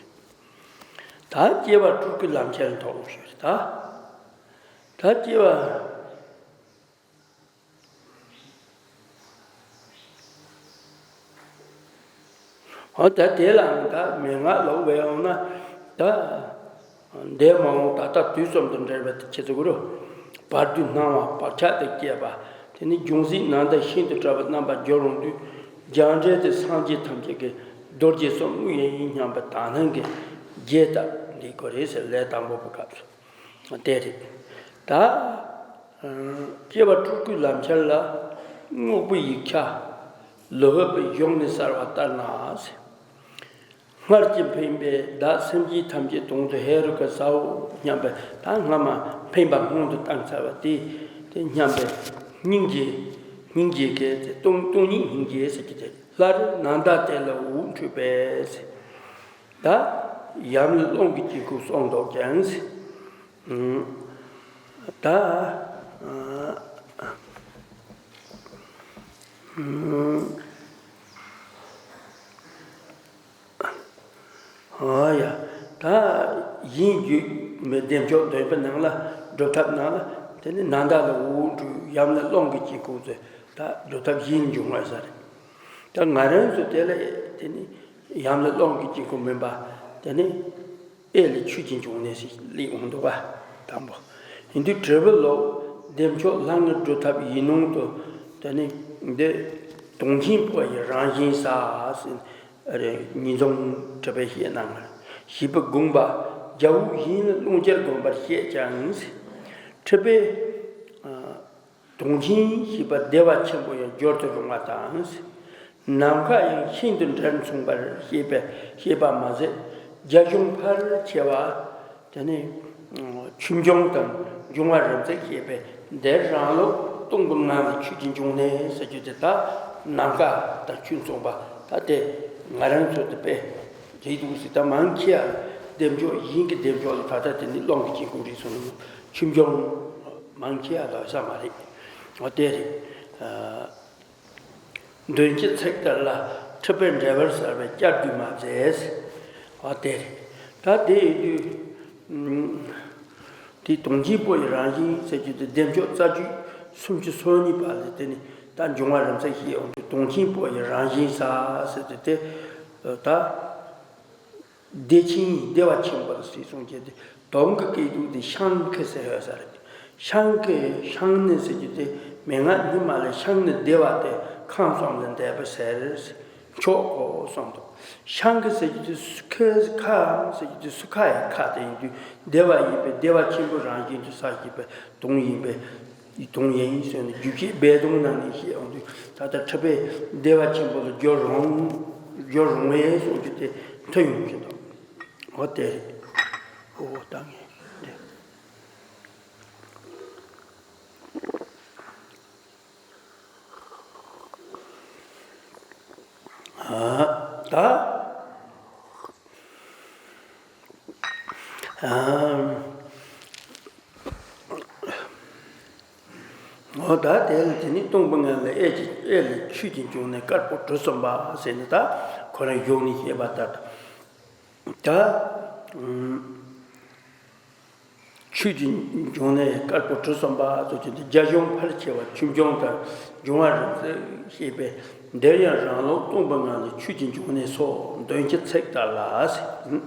ད་སྐྱེ་བ་སྤྲུལ་སྐུའི་ལམ་ཁྱེར་ཐོབ་ཞུ་ད། ད་སྐྱེ་བ། འོ་ད་དེ་ལའང་ད་མན་ངག་ལ་བས་འོང་ན་ད། འདས་མ་འོངས་ད་ལྟ་དུས་གསུམ་དུ་འབྲེལ་བའི་ཁྱེད་ཚོ་གུ་རུ། བར་དོའི་སྣང་བ་བག་ཆགས་དང་བཅས་པ། དེ་ནི་འབྱུང་ཟད་ནམ་ཟླ་ཤིན་ཏུ་ཕྲ་བའི་རྣམ་པར་སྦྱོར་འོང་དུས། རྒྱང་འབྲེལ་དེ་སངས་རྒྱས་ཐམས་ཅད་ཀྱི་རྡོ་རྗེ་གསུམ་དངོས་ཡིན་སྙམ་པའི་དག་སྣང་གིས་རྒྱས་བཏབ་འདི་དགོས་རེད་ཟེར་ལས་དང་པོ་པའི་སྐབས་སུ། དེ་རེད། ད། སྐྱེ་བ་སྤྲུལ་སྐུའི་ལམ་ཁྱེར་ལ། རྔོག་པའི་ཡིག་ཆ། ལོ་ཧབ་པའི་གཞུང་ནས་གསལ་བ་ལྟར་ན། སྔར་གྱི་འཕེན་པས་བདག་སེམས་ཅན་ཐམས་ཅད་དོན་དུ་ཧེ་རུ་ཀ་ཟའོ་སྙམ་པའི་ད་སྔ་མ་འཕེན་པ་སྔོན་དུ་བཏང་ཚར་བ་དེ་དེ་སྙམ་པའི་སྙིང་རྗེ་སྙིང་རྗེ་གལ་ཏེ་སྟོང་སྟོང་ཉིད་སྙིང་རྗེ་ཟེར་གྱི་དེ་སླར་ནམ་ཟླ་དེ་ལ་འུ་འཁྲུད་པས་ཟེར། ད་ཡབ་ནི་ཀློང་གི་དཀྱིལ་འཁོར་གསུངས་འདུག་ཀྱང་། ད། ཨ་ཡ། ད་ཡིན་རྒྱུ་མེད་བདེ་མཆོག་འདོན་པའི་ནང་ལ་སྒྲུབ་ཐབས་ནང་ལ་དེ་ནི་ནམ་ཟླ་ལ་འུ་འཁྲུད་ཡབ་ནི་ཀློང་གི་དཀྱིལ་འཁོར་ཚོས་ད་སྒྲུབ་ཐབས་གཞན་འབྱུང་བ་ས་རེད། ད་ང་རང་ཚོ་དེ་ལ་དེ་ནི་ཡབ་ནི་ཀློང་གི་དཀྱིལ་འཁོར་མིན་པ་དེ་ནི། ཨེ་ལས་ཆོས་ཀྱི་འབྱུང་གནས་སུ་སླེབས་འོང་འདུག་ག་དང་པོ། ཡིན་དུས་དྲིལ་བུ་ལོག་བདེ་མཆོག་ལྷ་ངེས་སྒྲུབ་ཐབས་ཡིན་ནོ་དོ། དེ་ནི་འདི་དུང་ཆེན་པོ་ཡི་རང་བཞིན་ས་ཟེར་ཉིས་འཛོམས་ཁྲི་པས་བཤད་གནང་བ། ཞིག་པའི་དགོངས་པ་རྒྱལ་པོ་ཡིན་ལ་ཀློང་ཆེར་དགོངས་པར་བཤད་ཀྱང་ཟེར། ཁྲི་པས། དུང་ཆེན་ཞེས་པ་བདེ་བ་ཆེན་པོ་ཡང་སྦྱོར་དུ་རུང་བ་དང་། ནམ་མཁའ་ཡང་ཤིན་ཏུ་འདྲེར་མཚུངས་པར་བཤད་པས་བཤད་པ་མ་ཟད་རྒྱ་གཞུང་ཕལ་ཆེ་བ། དེ་ནི་ཆོས་འབྱུང་དང་འབྱུང་བ་རིམ་བརྩེགས་བཤད་པས་འདིར་རང་ལུགས་སྟོང་པའི་ངང་ལ་ཆོས་ཀྱི་འབྱུང་གནས་ཟེར་རྒྱུ་དེ་དག་ནམ་མཁའ་དང་ཆོས་མཚུངས་པ་ད་དེ་ང་རང་ཚོ་དེ་དཔེ་རེད་འདུག་ཟེར། ད་མང་ཆེ་བ་བདེ་མཆོག་ཡིན་གྱི་བདེ་མཆོག་ལ་ད་ལྟ་དེ་ནི་ཀློང་གི་དཀྱིལ་འཁོར་རེད་གསུངས་ནས་ཆོས་འབྱུང་མང་ཆེ་བ་ལ་ས་མ་རེད། འོ་དེ་རེད། ཨ། མདུན་གྱི་ཚིག་དེ་ལ་ཁྲི་པའི་འགྲེལ་པར་གསལ་བའི་བསྐྱར་ཟློས་མ་མཛད། འོ་དེ་རེད། ད་དེ་ཡིན་དུས། དེ་དུང་ཆེན་པོ་ཡི་རང་བཞིན་ཟེར་རྒྱུ་དེ་བདེ་མཆོག་རྩ་རྒྱུད་སུམ་ཅུ་སོ་གཉིས་པ་ལས་དེ་ནི་ད་འབྱུང་བ་རིམ་བརྩེགས་ཤེས་ཡོང་དུས་དུང་ཆེན་པོ་ཡི་རང་བཞིན་ས་ཟེར་དུས་དེ་ད། བདེ་ཆེན་བདེ་བ་ཆེན་པོ་ལ་ཟེར་གསུངས་ཀྱི་དེ་དོམ་གི་སྐད་དུ་དེ་ཤང་ཁི་ཟེར་ཡོད་ས་རེད། ཤང་ཁི་ཤང་ནི་ཟེར་རྒྱུ་དེ་མན་ངག་ཉི་མ་ལས་ཤང་ནི་བདེ་བ་སྟེ་ཁམས་གསུམ་ལ་འདས་པའི་ཟེར་མཆོག་གོ་གསུངས་འདུག་ཤང་ཁི་ཟེར་རྒྱུ་དེ་སུ་ཁི་ཁ་ཟེར་རྒྱུ་དེ་སུ་ཁ་ཡི་ཁ་དེ་ཡིན་དུས་བདེ་བ་ཡིན་པས་བདེ་བ་ཆེན་པོ་རང་བཞིན་དུ་ས་སྐྱེས་པའི་དུང་ཡིན་པས། དུང་ཡིན་ཟེར་ནས་རྒྱུད་བཤད་སྦས་དུང་ནང་ནས་བཤད་འོང་དུས་ད་ལྟ་ཁྲི་པའི་བདེ་བ་ཆེན་པོ་ལ་སྦྱོར་རུང་སྦྱོར་རུང་བས་གསུངས་རྒྱུ་དེ་མཐུན་ཡོང་གི་འདུག་འོ་དེ་རེད། འོ་ད་ངས་དེ། ཨ་ད། ཨ། འོ་ད་དེ་ལ་དེ་ནི་སྟོང་པའི་ངང་ལས་ཨེ་ཅི་ཨེ་ལས་ཆོས་ཀྱི་འབྱུང་གནས་དཀར་པོ་གྲུ་གསུམ་པ་ཟེར་ནས་ད་ཁོ་རང་གཞུང་ནས་བཤད་པ་ལྟར་ད། ཆོས་ཀྱི་འབྱུང་གནས་དཀར་པོ་གྲུ་གསུམ་པ་ཚོ་ཆེན་ཏེ་རྒྱ་གཞུང་ཕལ་ཆེ་བ་ཆོས་འབྱུང་དང་འབྱུང་བ་རིམ་བརྩེགས་ཞེས་པས་འདིར་ཡང་རང་ལུགས་སྟོང་པའི་ངང་ལས་ཆོས་ཀྱི་འབྱུང་གནས་སོགས་འདོན་ཅི་ཚིག་ལྟར་ལ་ཟེར།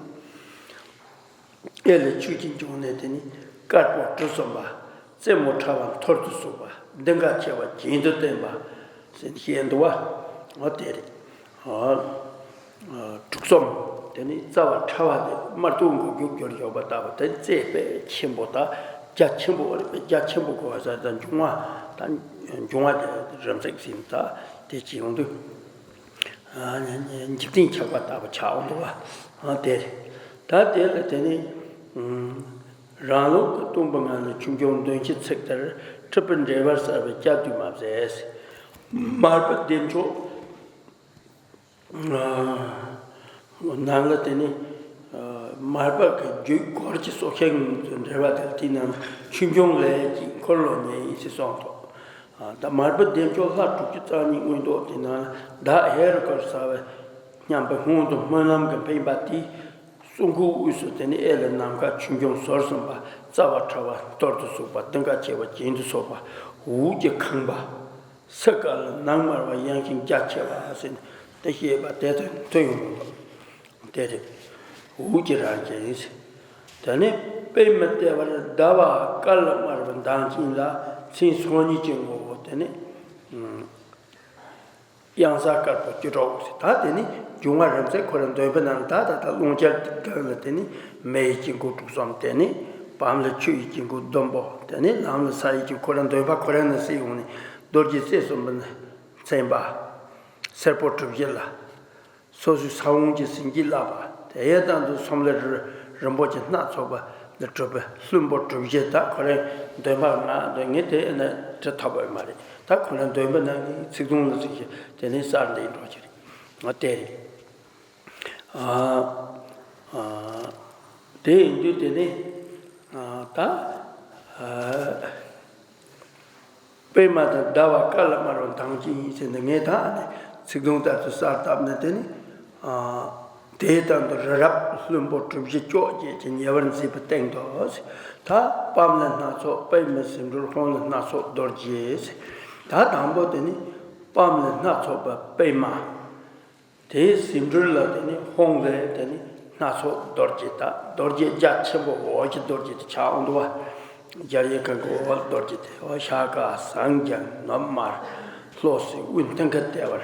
ཨེ་ལས་ཆོས་ཀྱི་འབྱུང་གནས་དེ་ནི་དཀར་པོ་གྲུ་གསུམ་པ། རྩེ་མོ་ཕྲ་བ་འཐོར་དུ་ཟུག་པ། གདེངས་ཀ་ཆེ་བ་གྱེན་དུ་བསྟན་པ། ཟེར་བཤད་འདུག་བ། འོ་དེ་རེད། ཨ། ཨ། དྲུག་གསུམ། དེ་ནི་རྩ་བ་ཕྲ་བ་དེ་དམར་ཐུག་མགོ་རྒྱུག་རྒྱུར་ཡོད་པ་ལྟ་བུ་དེ་རྩེ་དཔེ་ཆེན་པོ་དང་རྒྱ་ཆེན་པོ་རེད་པས་རྒྱ་ཆེན་པོ་གོ་བ་ས་དང་འབྱུང་བ་དང་འབྱུང་བ་དེ་རིམ་བརྩེགས་ཟིན་ཙང་དེ་ཅི་ཡོང་དུས། འཇིག་རྟེན་ཆགས་པ་ལྟ་བུ་ཆགས་འོང་འདུག་བ། དེ་རེད། ད་དེ་ལ་དེ་ནི། རང་ལུགས་ཀྱི་སྟོང་པའི་ངང་ལས་ཆོས་འབྱུང་འདོན་ཅི་ཚིག་ལྟར་ཁྲི་པའི་འགྲེལ་པར་གསལ་བའི་སྐྱབས་བསྡུས་མ་ཟད། མར་པ་བདེ་མཆོག་ནང་ལ་དེ་ནི། མར་པ་གི་རྒྱུད་སྐོར་གྱི་སྲོག་ཤིང་འགྲེལ་པ་དེ་དེའི་ནང་ཆོས་འབྱུང་ལས་ཀྱི་འཁོར་ལོ་ཉེ་ཡིན་ཞེས་གསུངས་ཐོག་ད་མར་པ་བདེ་མཆོག་ལྷ་དྲུག་ཅུ་རྩ་གཉིས་མངོན་རྟོགས་དེ་ནང་བདག་ཧེ་རུ་ཀར་ཟ་བའི་མཉམ་པའི་སྔོན་དུ་སྨོན་ལམ་གྱི་འཕེན་པ་དེས། གསུང་ཁུག་དབུས་སུ་དེ་ནི་ཨེ་ལ་ནམ་མཁའ་ཆོས་འབྱུང་ཟོར་གསུམ་པ་རྩ་བ་ཕྲ་བ་འཐོར་དུ་ཟུག་པ་གདེངས་ཀ་ཆེ་བ་གྱེན་དུ་སོགས་པ་འུག་གི་ཁང་པ། སི་ཀ་ལ་ནང་དམར་བ་ཡང་ཞིང་རྒྱ་ཆེ་བ་ཟེར་ནས་དེ་བཤད་པ་དེ་དོན་མཐུན་ཡོང་གི་འདུག་དེ་རེད། འུག་གི་རང་བཞིན་ཟེར། དེ་ནི་པདྨ་ལྟེ་བར་ཟླ་བ་དཀར་ལ་དམར་བ་མདངས་ཅན་ལ་མཚན་སོ་གཉིས་ཀྱི་ངོ་བོ་དེ་ནི། གཡང་གཟར་དཀར་པོ་བཅུ་དྲུག་ཟེར། ད་དེ་ནི་འབྱུང་བ་རིམ་བརྩེགས་ཁོ་རང་འདོན་པའི་ནང་ད་ད་ད་རླུང་ལྕགས་སྒང་ལ་དེ་ནི་མེ་ཡི་དཀྱིལ་འཁོར་དྲུག་གསུམ། དེ་ནི་བམ་ལ་ཆུ་ཡི་དཀྱིལ་འཁོར་ཟླུམ་པོ། དེ་ནི་ལམ་ལ་ས་ཡི་དཀྱིལ་འཁོར་རང་འདོན་པ་ཁོ་རང་ནས་གསལ་ཡོང་ནས་རྡོ་རྗེ་རྩེ་གསུམ་པོ་ནི་མཚན་པ། སེར་པོ་གྲུ་བཞི་ལ། སོ་སོའི་ས་བོན་གྱི་ཟིན་གྱིས་བརླབས་པ། དེ་ཡང་དང་དུ་སོམ་ལེ་རི་རིན་པོ་ཆེ་སྣ་ཚོགས་པ་ལས་གྲུབ་པའི་ལྷུན་པོ་གྲུ་བཞི། ད་ཁོ་རང་འདོན་པ་ང་འདོན་ངེས་དེ་ཨེ་ན་བྲི་ཐུབ་པ་མ་རེད། ད་ཁོ་རང་འདོན་པ་ནང་གི་ཚིག་དུམ་ལ་གཟིགས་ཤིག་དེ་ནས་གསར་འདེབས་འགྲོ་གི་རེད། ང་དེ་རེད། ཨ། ཨ། དེ་ཡིན་དུས་དེ་ནས་ཨ། ད། ཨ། པདྨ་དང་ཟླ་བ་དཀར་ལ་དམར་བ་མདངས་ཅན་ཡིན་ཟེར་ནས་ངས་ད་ནི་ཚིག་དུམ་ལྟར་དུ་གསར་བཏབ་ནས་དེ་ནི། ཨ། དེའི་སྟེང་དུ་རི་རབ་ལྷུན་པོ་གྲུ་བཞི་ཅོག་བརྒྱད་ཀྱིས་ཉེ་བར་མཛེས་པའི་སྟེང་དུ་ཟེར། ད་པདྨ་ལས་སྣ་ཚོགས་པདྨའི་ཟེའུ་འབྲུར་ཧཱུྃ་ལས་སྣ་ཚོགས་རྡོ་རྗེ་ཟེར། ད་དང་པོ་དེ་ནི་པདྨ་ལས་སྣ་ཚོགས་པ་པདྨ། དེའི་ཟེའུ་འབྲུ་ལ་དེ་ནི་ཧཱུྃ་ལས་དེ་ནི་སྣ་ཚོགས་རྡོ་རྗེ། ད་རྡོ་རྗེ་རྒྱ་ཆེན་པོ་འོད་ཀྱི་རྡོ་རྗེ་དེ་ཆགས་འོང་འདུག་བ། རྒྱ་ཡི་གང་གི་འོད་རྡོ་རྗེ་དེ་འོ་ཤ་ཀ་ཟངས་ཀྱང་ནུབ་མར་ལྷོ་སི་དབུས་མཐིང་ག་ལྟེ་བར།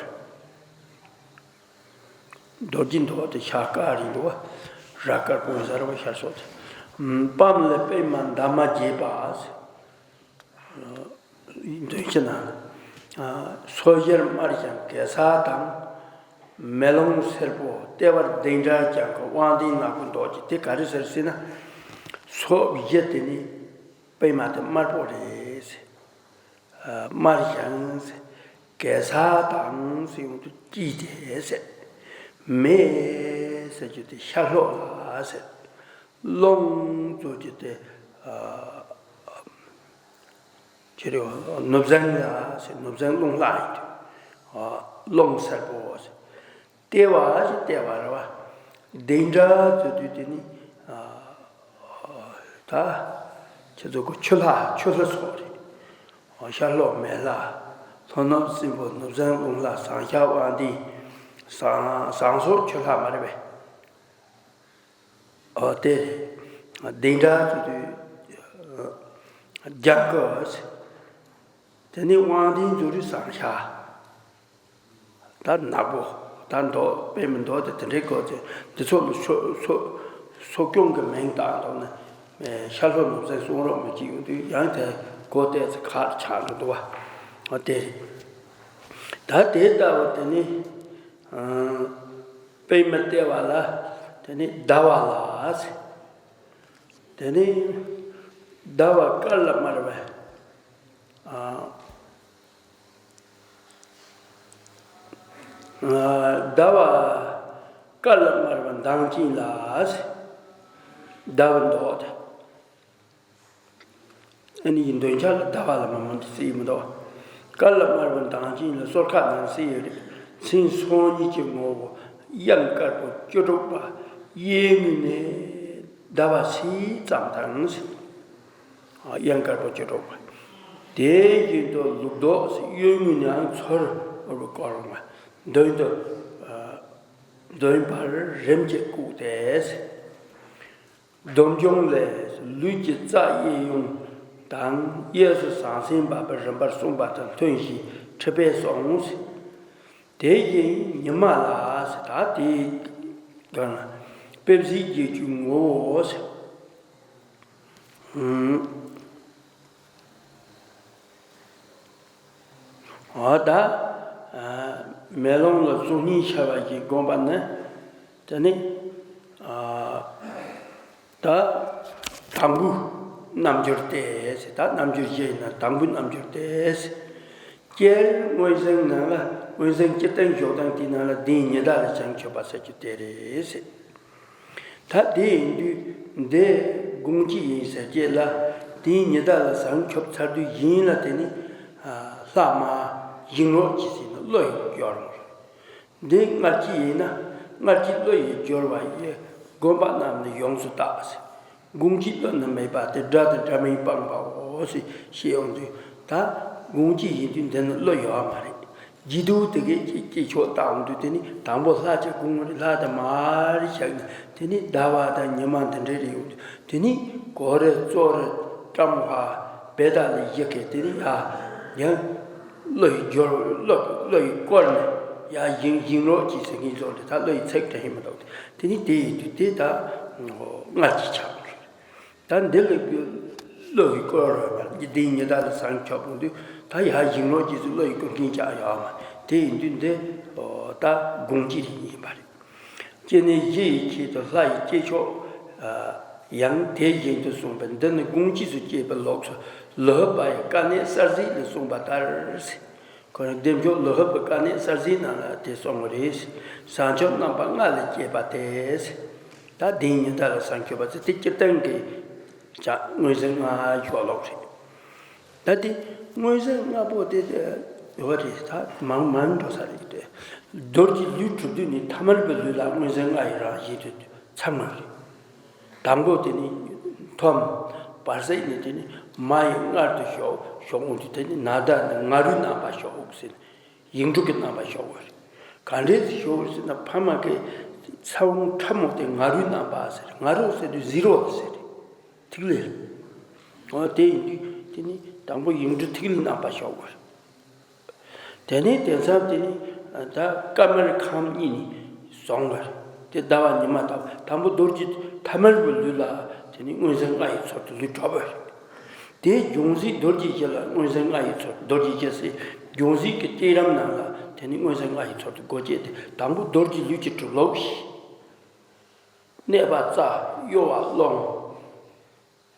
རྡོ་རྗེ་མདོག་དེ་ཤ་ཀ་རེད་འདུག་བ། ར་དཀར་པོ་ཟེར་བ་ཤར་སོགས་དེ། པདྨ་ལས་པདྨ་འདབ་མ་རྒྱས་པ། འདོན་ཕྱི་ན། སོ་བཞིར་དམར་ཞིང་གེ་སར་དང་། མེ་ལོང་སེར་པོ་ལྟེ་བར་གདེངས་འདྲ་ཅན་གྱི་དབང་ལྡན་ནག་པོ་མདོག་གི་དེ་ག་རེ་ཟེར་ཟེར་ན། སོ་བཞི་དེ་ནི་པདྨ་དེ་དམར་པོ་རེད། དམར་ཞིང་གེ་སར་དང་ཟེར་ཡོང་དུས་དཀྱིལ་དེ་ཟེར། མེ་ཟེར་རྒྱུ་དེ་ཤར་ལྷོ་ལ་ཟེར། ལོང་ཟེར་རྒྱུ་དེ། ཁྱེད་རེ་ནུབ་བྱང་ལ་ཟེར། ནུབ་བྱང་རླུང་ལྷག་ཡིན་དུས། ལོང་སེར་པོ་ཟེར། ལྟེ་བ་ཞེས་ལྟེ་བ་རེད་བ། གདེངས་འདྲ་ཟེར་དུས་དེ་ནི། ད། ཚོ་གི་ཆུ་ལྷ་ཆུ་ལྷ་ཚོགས་རེད། ཤར་ལྷོ་མེ་ལྷ། ལྷོ་ནུབ་སྲིན་པོ། ནུབ་བྱང་རླུང་ལྷ། བྱང་ཤར་དབང་ལྡན། བྱང་བྱང་ཕྱོགས་ཆུ་ལྷ་མ་རེད་པས། ཨོ་དེ་རེད། བདེ་འདྲ་ཚོ་དུས་རྒྱབ་ཀོ། དེ་ནས་དབང་ལྡན་ཚོ་རུ་བྱང་ཤར། ད་ནག་པོ། ད་མདོག་དཔེ་མི་འདུག་དེ་དེ་འདྲའི་སྐོར་དེ་འདི་ཚོ་ལ་སོ་སོ་སོ་སྐྱོང་གི་མིང་བཏགས་འདུག་ན། ཤར་ལྷོ་ནུབ་བྱང་གསུང་རོགས་མི་བྱེད་ཡོང་དུས་ཡང་དེ་གོ་བལྟས་ཚེ་ཁག་ཆགས་འགྲོ་འདུག་བ། ཨ་དེ་རེད། ད་དེ་ལྟ་བུ་དེ་ནི་ཨ་དཔེ་མི་སྟེར་བ་ལ་དེ་ནི་ཟླ་བ་ལ་ཟེར། དེ་ནི་ཟླ་བ་དཀར་ལ་དམར་བའི་ཨ། ཟླ་བ་དཀར་ལ་དམར་བ་མདངས་ཅན་ལ། ཟླ་བ་མདོག་དེ། ཨ་ནི་ཡི་འདོན་ཆ་ལ་ཟླ་བ་ལ་མ་མོ་འདི་སྲིད་མི་འདུག་དཀར་ལ་དམར་བ་མདངས་ཅན་ལ། སོར་ཁ་ནང་སྲིད་ཡོད་རེད། མཚན་སོ་གཉིས་ཀྱི་ངོ་བོ། དབྱངས་དཀར་པོ་བཅུ་དྲུག་པ། གཡས་ངོས་ནས་ཟླ་བ་སྲིད་ཙམ་དང་། དབྱངས་དཀར་པོ་བཅུ་དྲུག་པ། དེ་བཞིན་དུ་ལུགས་ལྡོག་གཡོན་ངོས་ནའང་ཚུར་འོར་བའི་སྐོར་མ། མདུན་དུ་མདུན་བར་རིམ་གྱིས་བཀུག་སྟེ། སྡོམ་འབྱུང་ལས། ལུས་ཀྱི་རྩ་གཡས་གཡོན་དང་། གཡས་སུ་ཟང་ཟིང་འབབ་པའི་རིམ་པར་གསུངས་པ་དང་མཐུན་ཞིང་འཁྲིལ་བས་གསུངས། དེ་བཞིན་ཉི་མ་ལ་ཟེར། ད་དེའི་སྒང་ལ་དཔེ་གཟིགས་བརྒྱད་ཅུའི་ངོ་བོ་ཟེར། འོ་ད་མེ་ལོང་ལ་གཟུགས་བརྙན་ཤར་བ་ཞིག་བསྒོམས་པ་ནི་དེ་ནི། ད་དང་པོའི་རྣམ་འགྱུར་ཏེ་ཟེར། ད་རྣམ་འགྱུར་བཞི་ཡིན་ན་དང་པོའི་རྣམ་འགྱུར་ཏེ་ཟེར། སྤྱིར་མངོན་ཟིན་ནང་ལ་མངོན་ཟིན་སྤྱིར་བཏང་བཞུགས་སྟངས་དེའི་ནང་ལ་དེའི་ཉི་ཟླ་ལ་བྱང་ཆུབ་པ་ཟེར་རྒྱུ་དེ་རེད་ཟེར། ད་དེ་ཡིན་དུས་འདི་དགོངས་གཅིག་ཡིན་ཟེར་རྒྱུ་ལ། དེའི་ཉི་ཟླ་ལ་བྱང་ཆུབ་ཚར་དུས་ཡིན་ལ་དེ་ནི་ལྷག་མ་ཡིན་རོགས་གྱིས་ཟེར་ན་བློ་ཡི་སྦྱོར་རོགས། འདི་སྔར་གྱི་ཡིན་ན་སྔར་གྱི་བློ་ཡི་སྦྱོར་བ་ཡི་དགོངས་པ་རྣམས་ནི་ཡོངས་སུ་དག་ཟེར། དགོངས་གཅིག་བློ་ནི་མེད་པ་སྟེ། སྒྲ་དང་སྒྲ་མིན་སྤངས་པའོ་ཞེས་བཤད་ཡོང་དུས། ད་དགོངས་གཅིག་ཡིན་དུས་འདི་ནི་བློ་ཡོད་མ་རེད། རྗེས་ཟློས་དེ་གའི་སྐྱེ་སྐྱེ་ཕྱོགས་བཏང་དུས་དེ་ནི་དང་པོ་ལྷ་གཅིག་དགོངས་རེད། ལྷ་དེ་མར་བཞག་ནས་དེ་ནི་ཟླ་བ་དང་ཉི་མ་འདི་འདྲ་རེད་ཡོང་དུས། དེ་ནི་གོ་རེ་ཙོ་རེ་ཀྲམ་ཧ་བེ་ད་ལ་ཡི་གེ་དེ་ནི་ཡ་ཡང་བློ་ཡི་སྦྱོར། བློ་བློ་ཡི་སྐོར་ནས་ཡ་ཡིན་ཡིན་རོགས་གྱིས་ཟེར་མཁན་ཚོ་འདི་ད་བློ་ཡི་ཚིག་དེ་ཡིན་མི་འདུག་དེ་ནི་དེ་ཡིན་དུས་དེ་ད་སྔར་གྱི་ཆགས་པ་རེད། ད་འདི་ལ་བློ་ཡི་སྐོར་བ་འདི་ཉི་ཟླ་ལ་བྱང་ཆུབ་ཡོང་དུས་ད་ཡ་ཡིན་རོགས་གྱིས་སུ་བློ་ཡི་སྐོར་མཁན་ཅག་ཡོད་མ། དེ་ཡིན་དུས་འདི་ད་དགོངས་གཅིག་ཡིན་པ་རེད། སྐྱེ་གནས་བཞི་ཡི་ཆེད་དུ་ལྷ་ཡི་སྐྱེ་ཕྱོགས་ཡང་དེ་བཞིན་དུ་གསུངས་པས། འདི་ནི་དགོངས་གཅིག་ཏུ་སྐྱེས་པའི་ལུགས་སུ་ལོ་ཧི་པ་ཡི་དཀའ་གནད་གསར་གཟིགས་ལས་གསུངས་པ་ལྟར། ཁོ་རང་བདེ་མཆོག་ལོ་ཧི་པའི་དཀའ་གནད་གསར་གཟིགས་ནང་ལ་དེ་གསུངས་པ་རེད། བྱང་ཆུབ་རྣམ་པ་ལྔ་ལས་སྐྱེས་པ་སྟེ། ད་དེའི་ཉི་ཟླ་ལ་བྱང་ཆུབ་པ་ཟེར་དེ་སྤྱིར་བཏང་གི་ཅག་མངོན་ཟིན་ལྔ་ཤོ་ལོག་རེད། ད་དེ་མངོན་ཟིན་ལྔ་པོ་དེ་ཡོད་རེད། ད་མང་མང་འགྲོ་ས་རེད་དེ། རྡོ་རྗེ་ལུས་གྲུབ་དུས་ནི་ཐ་མལ་པའི་ལུས་ལ་མངོན་ཟིན་ལྔ་ཡི་རང་བཞིན་དུ་ཚང་བ་རེད། དང་པོ་དེ་ནི་ཐོམ། བར་སྲིད་ནི་དེ་ནི་མ་ཡི་མངལ་དུ་ཞོག་ཞོག་འོང་དུས་དེ་ནི་ན་ད་ནི་ང་རོའི་རྣམ་པ་ཞོག་ཟེར། ཡིག་འབྲུ་གི་རྣམ་པ་ཞོག་པ་རེད། ག་འདྲས་སེ་ཞོག་ཟེར་ན་ཕ་མ་གི་ཚ་བོ་ཕྲ་མོ་དེ་ང་རོའི་རྣམ་པ་ཟེར། ང་རོ་ཟེར་དུས་ཟི་རོ་ཟེར་རེད། ཐིག་ལེ་རེད། འོ་དེ་ཡིན་དུས་དེ་ནི་དང་པོ་ཡིག་འབྲུ་ཐིག་ལེ་རྣམ་པ་ཞོག་པ་རེད། དེ་ནས་དེང་སང་དེ་ནི་ད་དཀར་དམར་ཁམས་གཉིས་ནི་བཟུང་བ་རེད། དེ་ཟླ་བ་ཉི་མ་ལྟ་བུ། དང་པོ་རྡོ་རྗེ་ཐ་མལ་པའི་ལུས་ལ་དེ་ནི་མངོན་ཟིན་ལྔ་ཡི་ཚུལ་དུ་ལུས་གྲུབ་པ་རེད། དེའི་འབྱུང་རྩིས་རྡོ་རྗེ་བཞི་ལ་མངོན་ཟིན་ལྔ་ཡི་ཚུལ། རྡོ་རྗེ་བཞི་ཟེར་འབྱུང་རྩིས་ཀྱི་བསྟན་རིམ་ནང་ལ་དེ་ནི་མངོན་ཟིན་ལྔ་ཡི་ཚུལ་དུ་སྒོ་འབྱེད་དེ། དང་པོ་རྡོ་རྗེ་ལུས་ཀྱི་གྲུབ་ལུགས་ཤིག་གནས་པ་རྩ། གཡོ་བ་རླུང་།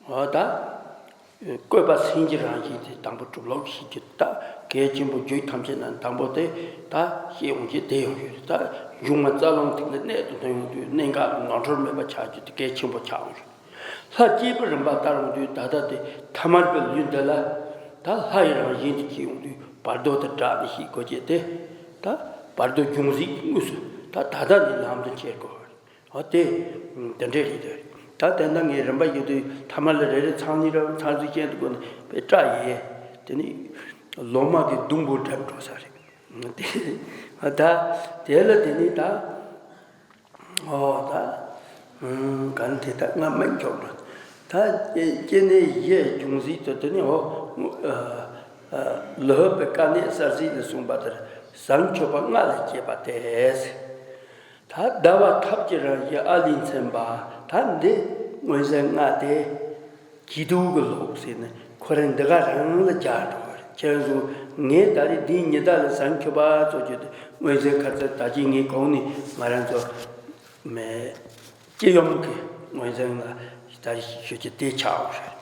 འོ་ད་བཀོད་པ་སེམས་ཀྱི་རང་བཞིན་དེ་དང་པོ་གྲུབ་ལུགས་ཤིག་གི། ད་གལ་ཆེན་པོ་རྒྱུད་ཐམས་ཅད་ནང་དང་པོ་དེ་ད་བཤད་ཡོང་གི་དེ་ཡོང་གི་རེད། ད་གཞུང་མ་རྩ་རླུང་ཐིག་ལེ་གནད་དུ་ཐོན་ཡོང་དུས་གནད་འགག་གི་ངོ་འཕྲོད་མེད་པ་ཆགས་རྒྱུ་དེ་གལ་ཆེན་པོ་ཆགས་ཡོང་གི་རེད། ལྷ་སྐྱེས་པའི་རིམ་པ་ལྟར་ཡོང་དུས་ད་ལྟ་དེ་ཐ་མལ་པའི་ལུས་འདི་ལ་ད་ལྷ་ཡི་རང་བཞིན་དུ་སྐྱེས་ཡོང་དུས་བར་དོ་དེ་དྲག་ནས་ཤེས་དགོས་ཀྱི་དེ། ད་བར་དོ་འབྱུང་རྩིས་དངོས་སུ་ད་ད་ལྟ་ནས་ལམ་དུ་འཁྱེར་དགོས། འོ་དེ་འདི་འདྲས་རེད་དེ། ད་དེ་འདྲ་ངས་རིམ་པ་བཞིན་དུ་ཐ་མ་ལ་རེ་རེ་ཚང་ནི་ར་ཚང་ཚིག་ཅན་དུ་དགོས་ནས་པའི་སྐྲ་ཡས། དེ་ནི་ལོ་མ་གི་སྡོང་པོ་འགྲིམ་འགྲོ་ས་རེད། དེ་ད་དེ་ལ་དེ་ནི་ད་ཨོ་ད་ག་ནི་དེ་ད་ང་མིང་འཁྱོག་འགྲོ། ད་སྐྱེ་གནས་བཞི་འབྱུང་སྲིད་དུ་དེ་ནི་ཨོ་ལོ་ཧབ་པའི་དཀའ་གནད་གསར་ཟིག་ལ་གསུངས་པ་ལྟར་བཟང་སྤྱོད་པ་ལྔ་ལ་སྐྱེས་པ་སྟེ། ད་ཟླ་བ་ཐབས་ཀྱི་རང་བཞིན་ཨ་ལས་མཚན་པ་ད་འདི་མངོན་གསལ་ལྔ་སྟེ། སྐྱིད་སྡུག་གི་ལོག་ཟེར་ནས་ཁོ་རང་འདི་ག་རང་ལ་སྦྱར་འགྲོ་བ་རེད། ཁྱེད་ཚོ་ངས་ད་རེས་འདིའི་ཉི་ཟླ་ལ་བཟང་སྤྱོད་པ་ཚོ་བརྗོད་དེ་མངོན་གསལ་ཁ་ཚ་ད་ཅི་ངས་གོང་ནས་ང་རང་ཚོ་མེད་སྤྱི་ཡོངས་ཀྱི་མངོན་གསལ་ལྔ་ད་རེས་ཞུ་རྒྱུ་དེ་ཆགས་པ་རེད།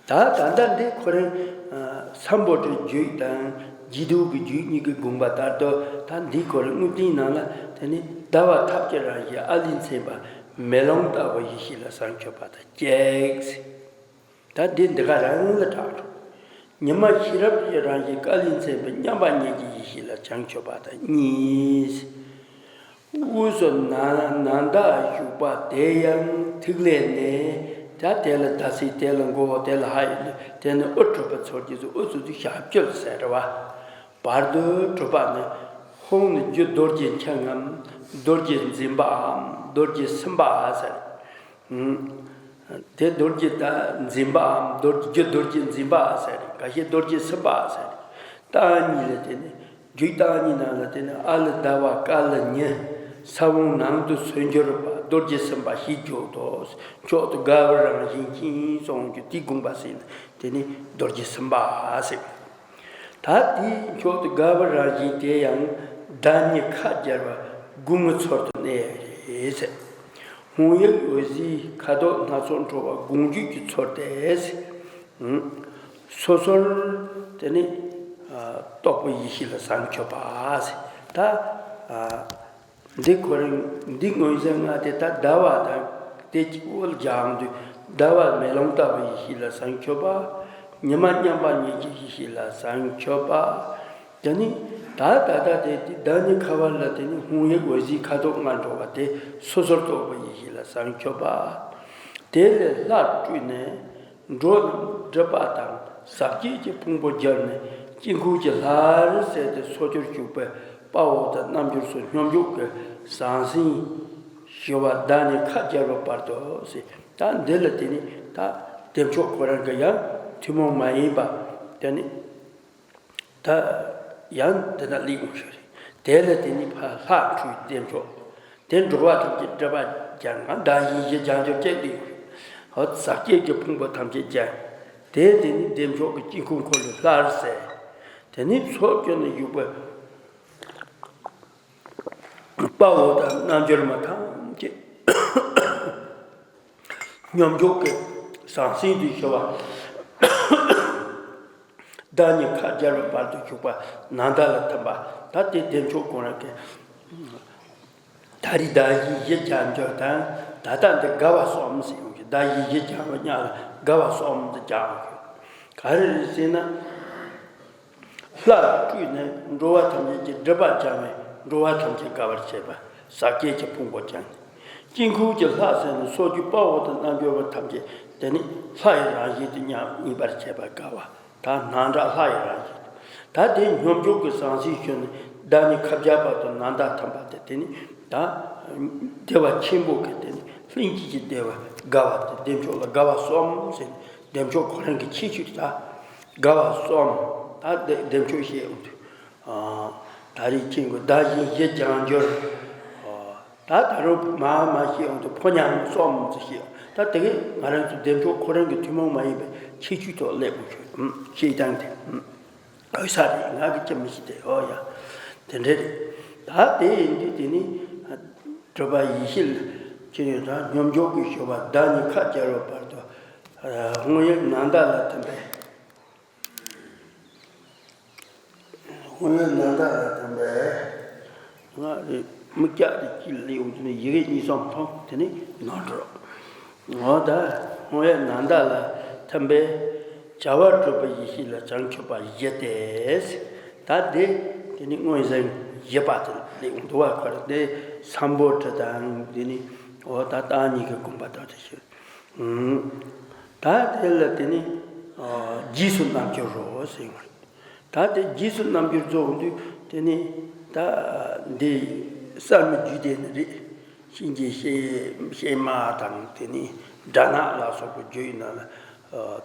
ད་ད་ལྟ་འདི་ཁོ་རང་ཨ་སམ་བྷོ་ཊའི་རྒྱུད་དང་སྐྱིད་སྡུག་གི་རྒྱུད་གཉིས་ཀྱི་དགོངས་པ་ལྟར་དུ། ད་འདི་ཁོ་རང་དངོས་བསྟན་ནང་ལ་དེ་ནི་ཟླ་བ་ཐབས་ཀྱི་རང་བཞིན་ཨ་ལས་མཚན་པ་མེ་ལོང་ལྟ་བུ་ཡེ་ཤེས་ལ་བཟང་སྤྱོད་པ་དང་གཅིག་ད་འདི་འདི་ག་རང་ལ་གྲགས་འགྲོ། ཉི་མ་ཤེས་རབ་ཀྱི་རང་བཞིན་ཀ་ལས་མཚན་པའི་མཉམ་པ་ཉིད་ཀྱི་ཡེ་ཤེས་ལ་བྱང་ཆུབ་པ་དང་གཉིས། དབུས་སུ་ན་ན་ད་བཞུགས་པ་དེ་ཡང་ཐིག་ལེ་ནས། ད་དེ་ལ་ད་སི་དེ་ལ་མགོ་བོ་དེ་ལ་ཧ་ཡི་དེ་ནི་དབུ་གྲུབ་པ་ཚོར་གྱི་ཚུལ་དབུས་སུ་དུ་ཞབས་ཀྱུ་ཟེར་བ། བར་དུ་གྲུབ་པ་ནི་ཧཱུྃ་ནི་རྒྱུ་རྡོ་རྗེ་འཆང་ངམ་རྡོ་རྗེ་འཛིན་པའམ་རྡོ་རྗེ་སེམས་དཔའ་ཟེར། དེ་རྡོ་རྗེ་ད་འཛིན་པའམ་རྡོ་རྗེ་རྡོ་རྗེ་འཛིན་པ་ཟེར། འགའ་ཤས་རྡོ་རྗེ་སེམས་དཔའ་ཟེར། རྟགས་གཉིས་ལ་དེ་ནི་རྒྱུད་རྟགས་གཉིས་ནང་ལ་དེ་ནི་ཨ་ལ་ཟླ་བ་ཀ་ལ་ཉི། ས་བོན་ནང་དུ་སོན་གྱུར་པ་རྡོ་རྗེ་སེམས་དཔའ་ཞེས་བརྗོད་དོ། མཆོག་ཏུ་དགའ་བའི་རང་བཞིན་ཅན་གསུངས་རྒྱུ་དེའི་དགོངས་པ་ཟེར་ན་དེ་ནི་རྡོ་རྗེ་སེམས་དཔའ་ཟེར། ད་དེའི་མཆོག་ཏུ་དགའ་བའི་རང་བཞིན་དེ་ཡང་ཟླ་ཉི་ཁ་སྦྱར་བ་དགུང་ངི་ཚོར་དུ་གནས་རེད་ཟེར། ཧཱུྃ་ཡིག་འོད་ཟེར་ཁ་དོག་སྣ་ཚོགས་འཕྲོ་བ་དགུང་བརྗོད་ཀྱི་ཚོར་ཏེ་ཟེར། སོ་སོར་དེ་ནི་རྟོགས་པའི་ཡེ་ཤེས་ལ་བཟང་སྤྱོད་པ་ཟེར། ད་འདི་ཁོ་རང་འདི་མངོན་གསལ་ལྔ་དེ་ད་ཟླ་བ་དང་དེ་གཅིག་པོ་ལ་སྦྱར་འདུག་ཟླ་བ་མེ་ལོང་ལྟ་བུའི་ཡེ་ཤེས་ལ་བཟང་སྤྱོད་པ། ཉི་མ་མཉམ་པ་ཉིད་ཀྱི་ཡེ་ཤེས་ལ་བཟང་སྤྱོད་པ། དེ་ནི་ད་ད་ལྟ་དེ་དེ་ཟླ་ཉི་ཁ་བ་ལ་དེ་ནི་ཧཱུྃ་ཡིག་འོད་ཟེར་ཁ་དོག་ལྔ་འཕྲོ་བ་དེ་སོ་སོར་རྟོགས་པའི་ཡེ་ཤེས་ལ་བཟང་སྤྱོད་པ། དེ་ལས་ལྷ་སྤྲུལ་ནས་འགྲོ་རྣམས་སྒྲིབ་པ་དང་ཟག་བཅས་ཀྱི་ཕུང་པོ་སྦྱར་ནས་དཀྱིལ་འཁོར་གྱི་ལྷར་གསལ་ཏེ་ཚོགས་སྦྱོར་བཅུག་པའི་དཔའ་བོ་དང་རྣལ་འབྱོར་སོགས་སྙོམས་འཇུག་གི་ཟང་ཟིང་ཞི་བ་ཟླ་ཉི་ཁ་སྦྱར་བའི་བར་དུ་ཟེར། ད་འདི་ལ་དེ་ནི་ད་བདེ་མཆོག་ཁོ་རང་གི་ཡང་ཐུན་མོང་མ་ཡིན་པ་དེ་ནི་ད་ཡང་དེ་ན་ལེགས་འོང་ཞིག་རེད། དེ་ལ་དེ་ནི་ཕ་ལྷ་འཁྲུལ་བདེ་མཆོག་དེ་འགྲོ་བ་ཐམས་ཅད་སྒྲིབ་པ་སྦྱང་ང་བདག་གཞན་བཞི་སྦྱང་སྦྱོར་བཅས་ལེགས་འོང་ཞིག་ཧོ་ཟག་བཅས་ཀྱི་ཕུང་པོ་ཐམས་ཅད་སྦྱང་། དེ་དེ་ནི་བདེ་མཆོག་གི་དཀྱིལ་འཁོར་འཁོར་ལོ་ལྷར་གསལ། དེ་ནི་ཚོགས་བསྐྱོན་ནས་བཞུགས་པའི་དཔའ་བོ་དང་རྣལ་འབྱོར་མ་ཐམས་ཅད་སྙོམས་འཇུག་གི་ཟང་ཟིང་དུ་ཞི་བ་ཟླ་ཉི་ཁ་སྦྱར་བའི་བར་དུ་བཞུགས་པ་ནང་ད་ལ་ཐིམ་པ། ད་དེ་བདེ་མཆོག་ཁོ་རང་གི་ད་རེས་ཟླ་བཞི་བཞི་སྦྱང་སྦྱོར་དང་། ད་ལྟ་འདི་དགའ་བ་གསུམ་ཟེར་ཡོང་གི་ཟླ་བཞི་བཞི་སྦྱང་བ་ཉག་ལ་དགའ་བ་གསུམ་དུ་སྦྱང་བ་ག་རེ་རེད་ཟེར་ན། ལྷ་སྤྲུལ་ནས་འགྲོ་བ་ཐམས་ཅད་ཀྱི་སྒྲིབ་པ་སྦྱང་བས་འགྲོ་བ་ཐམས་ཅད་དགའ་བར་བྱེད་པ་ཟག་བཅས་ཀྱི་ཕུང་པོ་སྦྱང་། དཀྱིལ་འཁོར་གྱི་ལྷ་ཟེར་ནས་སོགས་ཀྱི་དཔའ་བོ་དང་རྣལ་འབྱོར་པ་ཐམས་ཅད་དེ་ནི་ལྷ་ཡི་རང་བཞིན་དུ་མཉམ་མཉེས་པར་བྱེད་པ་དགའ་བ། ད་ནང་འདྲ་ལྷ་ཡི་རང་བཞིན། ད་དེ་སྙོམས་འཇུག་གི་ཟང་ཟིང་ཞུ་ནས་ཟླ་ཉི་ཁ་སྦྱར་བར་དུ་ནང་ད་ཐམ་པ་དེ་དེ་ནི་ད་བདེ་བ་ཆེན་པོ་གི་དེ་ནི་ལྷན་སྐྱེས་ཀྱི་བདེ་བ་དགའ་བ་དེ་བདེ་མཆོག་ལ་དགའ་བ་གསུམ་ཟེར་ནས་བདེ་མཆོག་ཁོ་རང་གི་ཁྱད་ཆོས་ད་དགའ་བ་གསུམ། ད་བདེ་བདེ་མཆོག་བཤད་ཡོང་དུས། ད་རེས་ཁྱེད་ཀྱི་ཟླ་བཞི་བཞི་སྦྱང་སྦྱོར། ད་ད་རུང་མ་མ་ཤེས་ཡོང་དུ་ཕོ་ཉ་གསུམ་ཙམ་ཤེས་ཡོང་། ད་དེ་གས་ང་རང་ཚོ་བདེ་མཆོག་ཁོ་རང་གི་ཐུན་མོང་མ་ཡིན་པའི་ཁྱད་ཆོས་ཐོག་སླེབས་དགོས་ཤེས་དང་དེ་ཨོ་ས་རེད། ང་གི་ཅི་མི་ཤེས་དེ་ཨོ་ཡ་དེ་འདྲ་རེད། ད་དེ་ཡིན་དུས་དེ་ནི་གྲུབ་པ་ཡེ་ཤེས་ཁྱེད་ཡོད་ད་སྙོམས་འཇུག་གི་ཞུ་བ་ཟླ་ཉི་ཁ་སྦྱར་བའི་བར་དུ་ཧཱུྃ་ཡིག་ནང་ད་ལ་ཐིམ་པས། ཧཱུྃ་ཡིག་ནང་ད་ལ་ཐིམ་པས། ང་རེ་མིག་རྒྱག་དེ་གཅིག་ལ་ཡོང་དུས་ནས་ཡི་གེ་གཉིས་གསུམ་མཐོང་དེ་ནས་ནོར་འགྲོ། འོ་ད་ཧཱུྃ་ཡིག་ནང་ད་ལ་ཐིམ་པས། བྱ་བ་གྲུབ་པའི་ཡེ་ཤེས་ལ་བྱང་ཆུབ་པ་བཞི་སྟེ། ད་དེ་དེ་ནི་མངོན་གསལ་བཞི་པ་དེ་ལ་ཡོང་འདུག་བ། ཁོ་རེ་དེ་སམ་བྷོ་ཊ་དང་དེ་ནི་འོ་ད་རྟགས་གཉིས་ཀྱི་དགོངས་པ་དག་དེ་ཞུ། ད་དེ་ལ་དེ་ནི་རྗེས་སུ་རྣམ་འགྱུར་རོ་ཟེར་བ་རེད། ད་དེ་རྗེས་སུ་རྣམ་འགྱུར་རྫོགས་དུས་དེ་ནི་ད་འདི་གསར་མའི་རྒྱུད་སྡེ་ནི་རེད། གཤིན་རྗེ་གཤེད་གཤེད་མ་དང་དེ་ནི་དགྲ་ནག་ལ་སོགས་པའི་རྒྱུད་ཡིན་ན་ལ།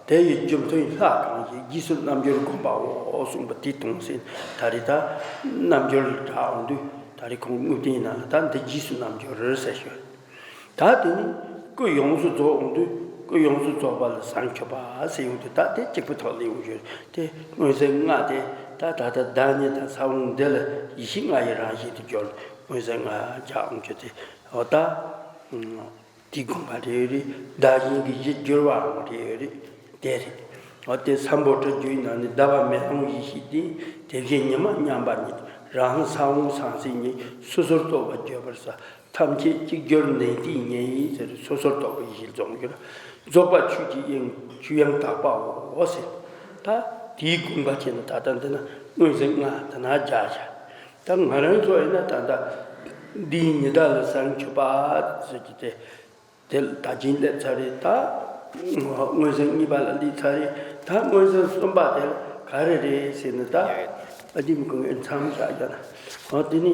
དེ་ཡི་རྒྱུ་མཚན་ལྷ་གང་ཞིག་རྗེས་སུ་རྣམ་འགྱུར་བསྒོམ་པའོ་གསུངས་པ་དེ་དང་ཟིན། ད་རེས་ད་རྣམ་འགྱུར་འདྲ་འོང་དུས་ད་རེས་ཁོང་དངོས་བསྟན་ཡིན་ན་ལ་ད་འདི་རྗེས་སུ་རྣམ་འགྱུར་ཟེར་ཞུ། ད་དེ་ནི་སྐུ་ཡོངས་སུ་རྫོགས་འོང་དུས་སྐུ་ཡོངས་སུ་རྫོགས་པ་ལ་བཟང་སྤྱོད་པ་ཟེར་ཡོང་དུས་ད་དེ་གཅིག་པུ་ཐོག་ལ་ཡོང་ཞུ། དེ་མངོན་ཟིན་ལྔ་དེ་ད་ད་ལྟ་བདག་ཉིད་དང་ས་བོན་འདི་ལ་ཡེ་ཤེས་ལྔ་ཡི་རང་བཞིན་དུ་གྱུར། མངོན་ཟིན་ལྔ་བརྒྱ་འོང་རྒྱུ་དེ་འོ་ད། དེའི་དགོངས་པ་རེ་རེ་བདག་གཞན་གྱི་གཞི་འགྱུར་བའང་རེ་རེ་དེ་རེད། འོ་དེ་སམ་བྷོ་ཊ་རྒྱུད་ནང་ནས་ཟླ་བ་མེ་ལོང་ཡེ་ཤེས་ཏེ། དེ་བཞིན་ཉི་མ་མཉམ་པ་ཉིད། རང་ས་བོན་སངས་རྒྱས་ཉིད། སོ་སོར་རྟོག་པ་བརྗོད་པར་བྱ། ཐམས་ཅད་གཅིག་གྱུར་ནན་ཏན་ཉིད་ཡིན་ཟེར། སོ་སོར་རྟོག་པ་ཡེ་ཤེས་རྫོགས་གྱུར། རྫོགས་པ་ཆོས་ཀྱི་དབྱིངས་ཆོས་དབྱིངས་དག་པའོ་ཟེར། ད་དེའི་དགོངས་པ་བྱས་ན་ད་ལྟ་འདི་ན་མངོན་ཟིན་ལྔ་དེ་ན་བརྒྱ་བྱ། ད་ང་རང་ཚོ་ཡིན་ན་ད་ལྟ་འདིའི་ཉི་ཟླ་ལ་བཟང་སྤྱོད་པ་ཟེར་གྱི་དེ། དེ་ལ་ད་ཕྱིན་སླེབས་ཚར་རེད། ད་མངོན་ཟིན་གཉིས་པ་ལ་སླེབས་ཚར་རེད། ད་མངོན་ཟིན་གསུམ་པ་དེ་ལ་ག་རེ་རེད་ཟེར་ན། ད་ཨ་ཏི་མི་ཀུན་གྱི་མཚམས་བཞག་རྒྱུ་ན། འོ་དེ་ནི་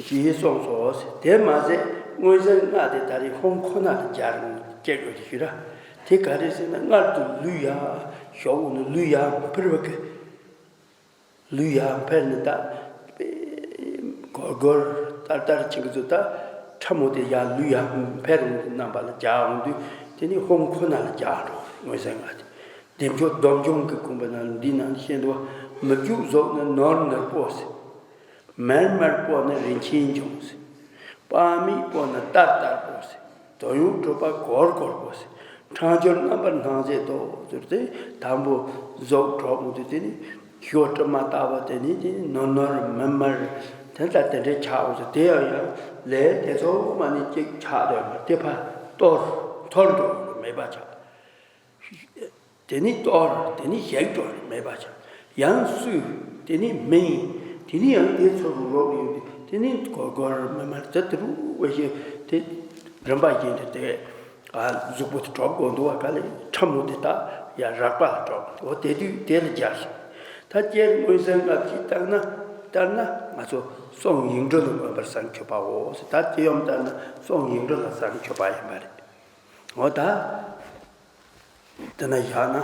ཞེས་གསུངས་སོ། དེ་མ་ཟད་མངོན་ཟིན་ལྔ་དེ་ད་རེས་ཧོང་ཁོ་ན་ལ་སྦྱར་སྐྱེ་དགོས་དེ་ཞུ་ར། དེ་ག་རེ་ཟེར་ན་སྔར་དུ་ལུས་ཡ་ཞོག་འོ་ན་ལུས་ཡ་འཕུར་བ་གི། ལུས་ཡར་འཕེལ་ནས་ད་སྒོར་སྒོར་ལྟར་ལྟར་བྱེད་ཀྱི་ཚུལ། ད་ཕྲ་མོ་དེ་ཡར་ལུས་ཡར་འཕེལ་རིང་དུ་རྣམ་པ་ལ་སྦྱར་འོང་དུས་དེ་ནི་ཧོང་ཁོ་ན་ལ་སྦྱར་འགྲོ། མངོན་ཟིན་ལྔ་དེ་བདེ་མཆོག་སྡོམ་འབྱུང་གི་དགོངས་པ་ན་འདི་ན་བཤད་འདུག། མི་འཇུག་གཟུགས་ནི་ནོར་ནོར་པོ་ཟེར། མར་མར་པོ་ནི་རིན་ཆེན་འབྱུང་ཟེར། དཔག་མེད་པོ་ནི་ལྟར་ལྟར་པོ་ཟེར། དོན་ཡོད་གྲུབ་པ་གོར་གོར་པོ་ཟེར། འཕྲང་སྦྱོར་རྣམ་པར་སྣང་མཛད་དོ་ཟེར་ཏེ། དང་པོ་གཟུགས་གྲོགས་མོ་དེ་དེ་ནི་ཞོ་དྲི་མ་ལྟ་བུ་དེ་ནི་དེ་ནི་ནོར་ནོར་མར་མར་དེ་ལྟ་དེ་འདྲའི་ཆགས་འོང་ཟེར། དེ་ཡང་ཡང་ལས་དེ་ཚོ་མ་ནི་གཅིག་ཆགས་དོན་མ་དེ་ཕར་གཏོར་འཐོར་འགྲོ་མེད་པ་ཆགས། དེ་ནི་གཏོར། དེ་ནི་ཞིག་འགྲོ་མེད་པ་ཆགས། ཡང་སུས། དེ་ནི་མིང་། དེ་ནི་ཡང་དེ་ཚོ་རུ་རོགས་ཡོད་དེ་དེ་ནི་གོར་གོར་མར་མར་དེ་དེ་རུ་བས་ཤེས་དེ་རིམ་པ་བཞིན་དུ་དེ། ཨ་གཟུགས་པོ་དེ་གྲོགས་དགོས་འདུག་བ། ག་ལས་ཕྲ་མོ་དེ་དག་ཡང་རགས་པ་ལ་གྲོགས་འོ་དེ་དུས་དེ་ལ་སྦྱར་ཞིང་། ད་སྤྱིར་མངོན་ཟིན་ལྔ་བཞི་ལྟར་ན་ལྟར་ན་ང་ཚོ་གསུང་ཡིག་འབྲུ་ལ་མངོན་པར་བཟང་སྤྱོད་པའོ་ཟེར། ད་སྤྱི་ཡོངས་ལྟར་ན་གསུང་ཡིག་འབྲུ་ལ་བཟང་སྤྱོད་པ་ཡིན་པ་རེད། འོ་ད། དེ་ན་བཞག་ན།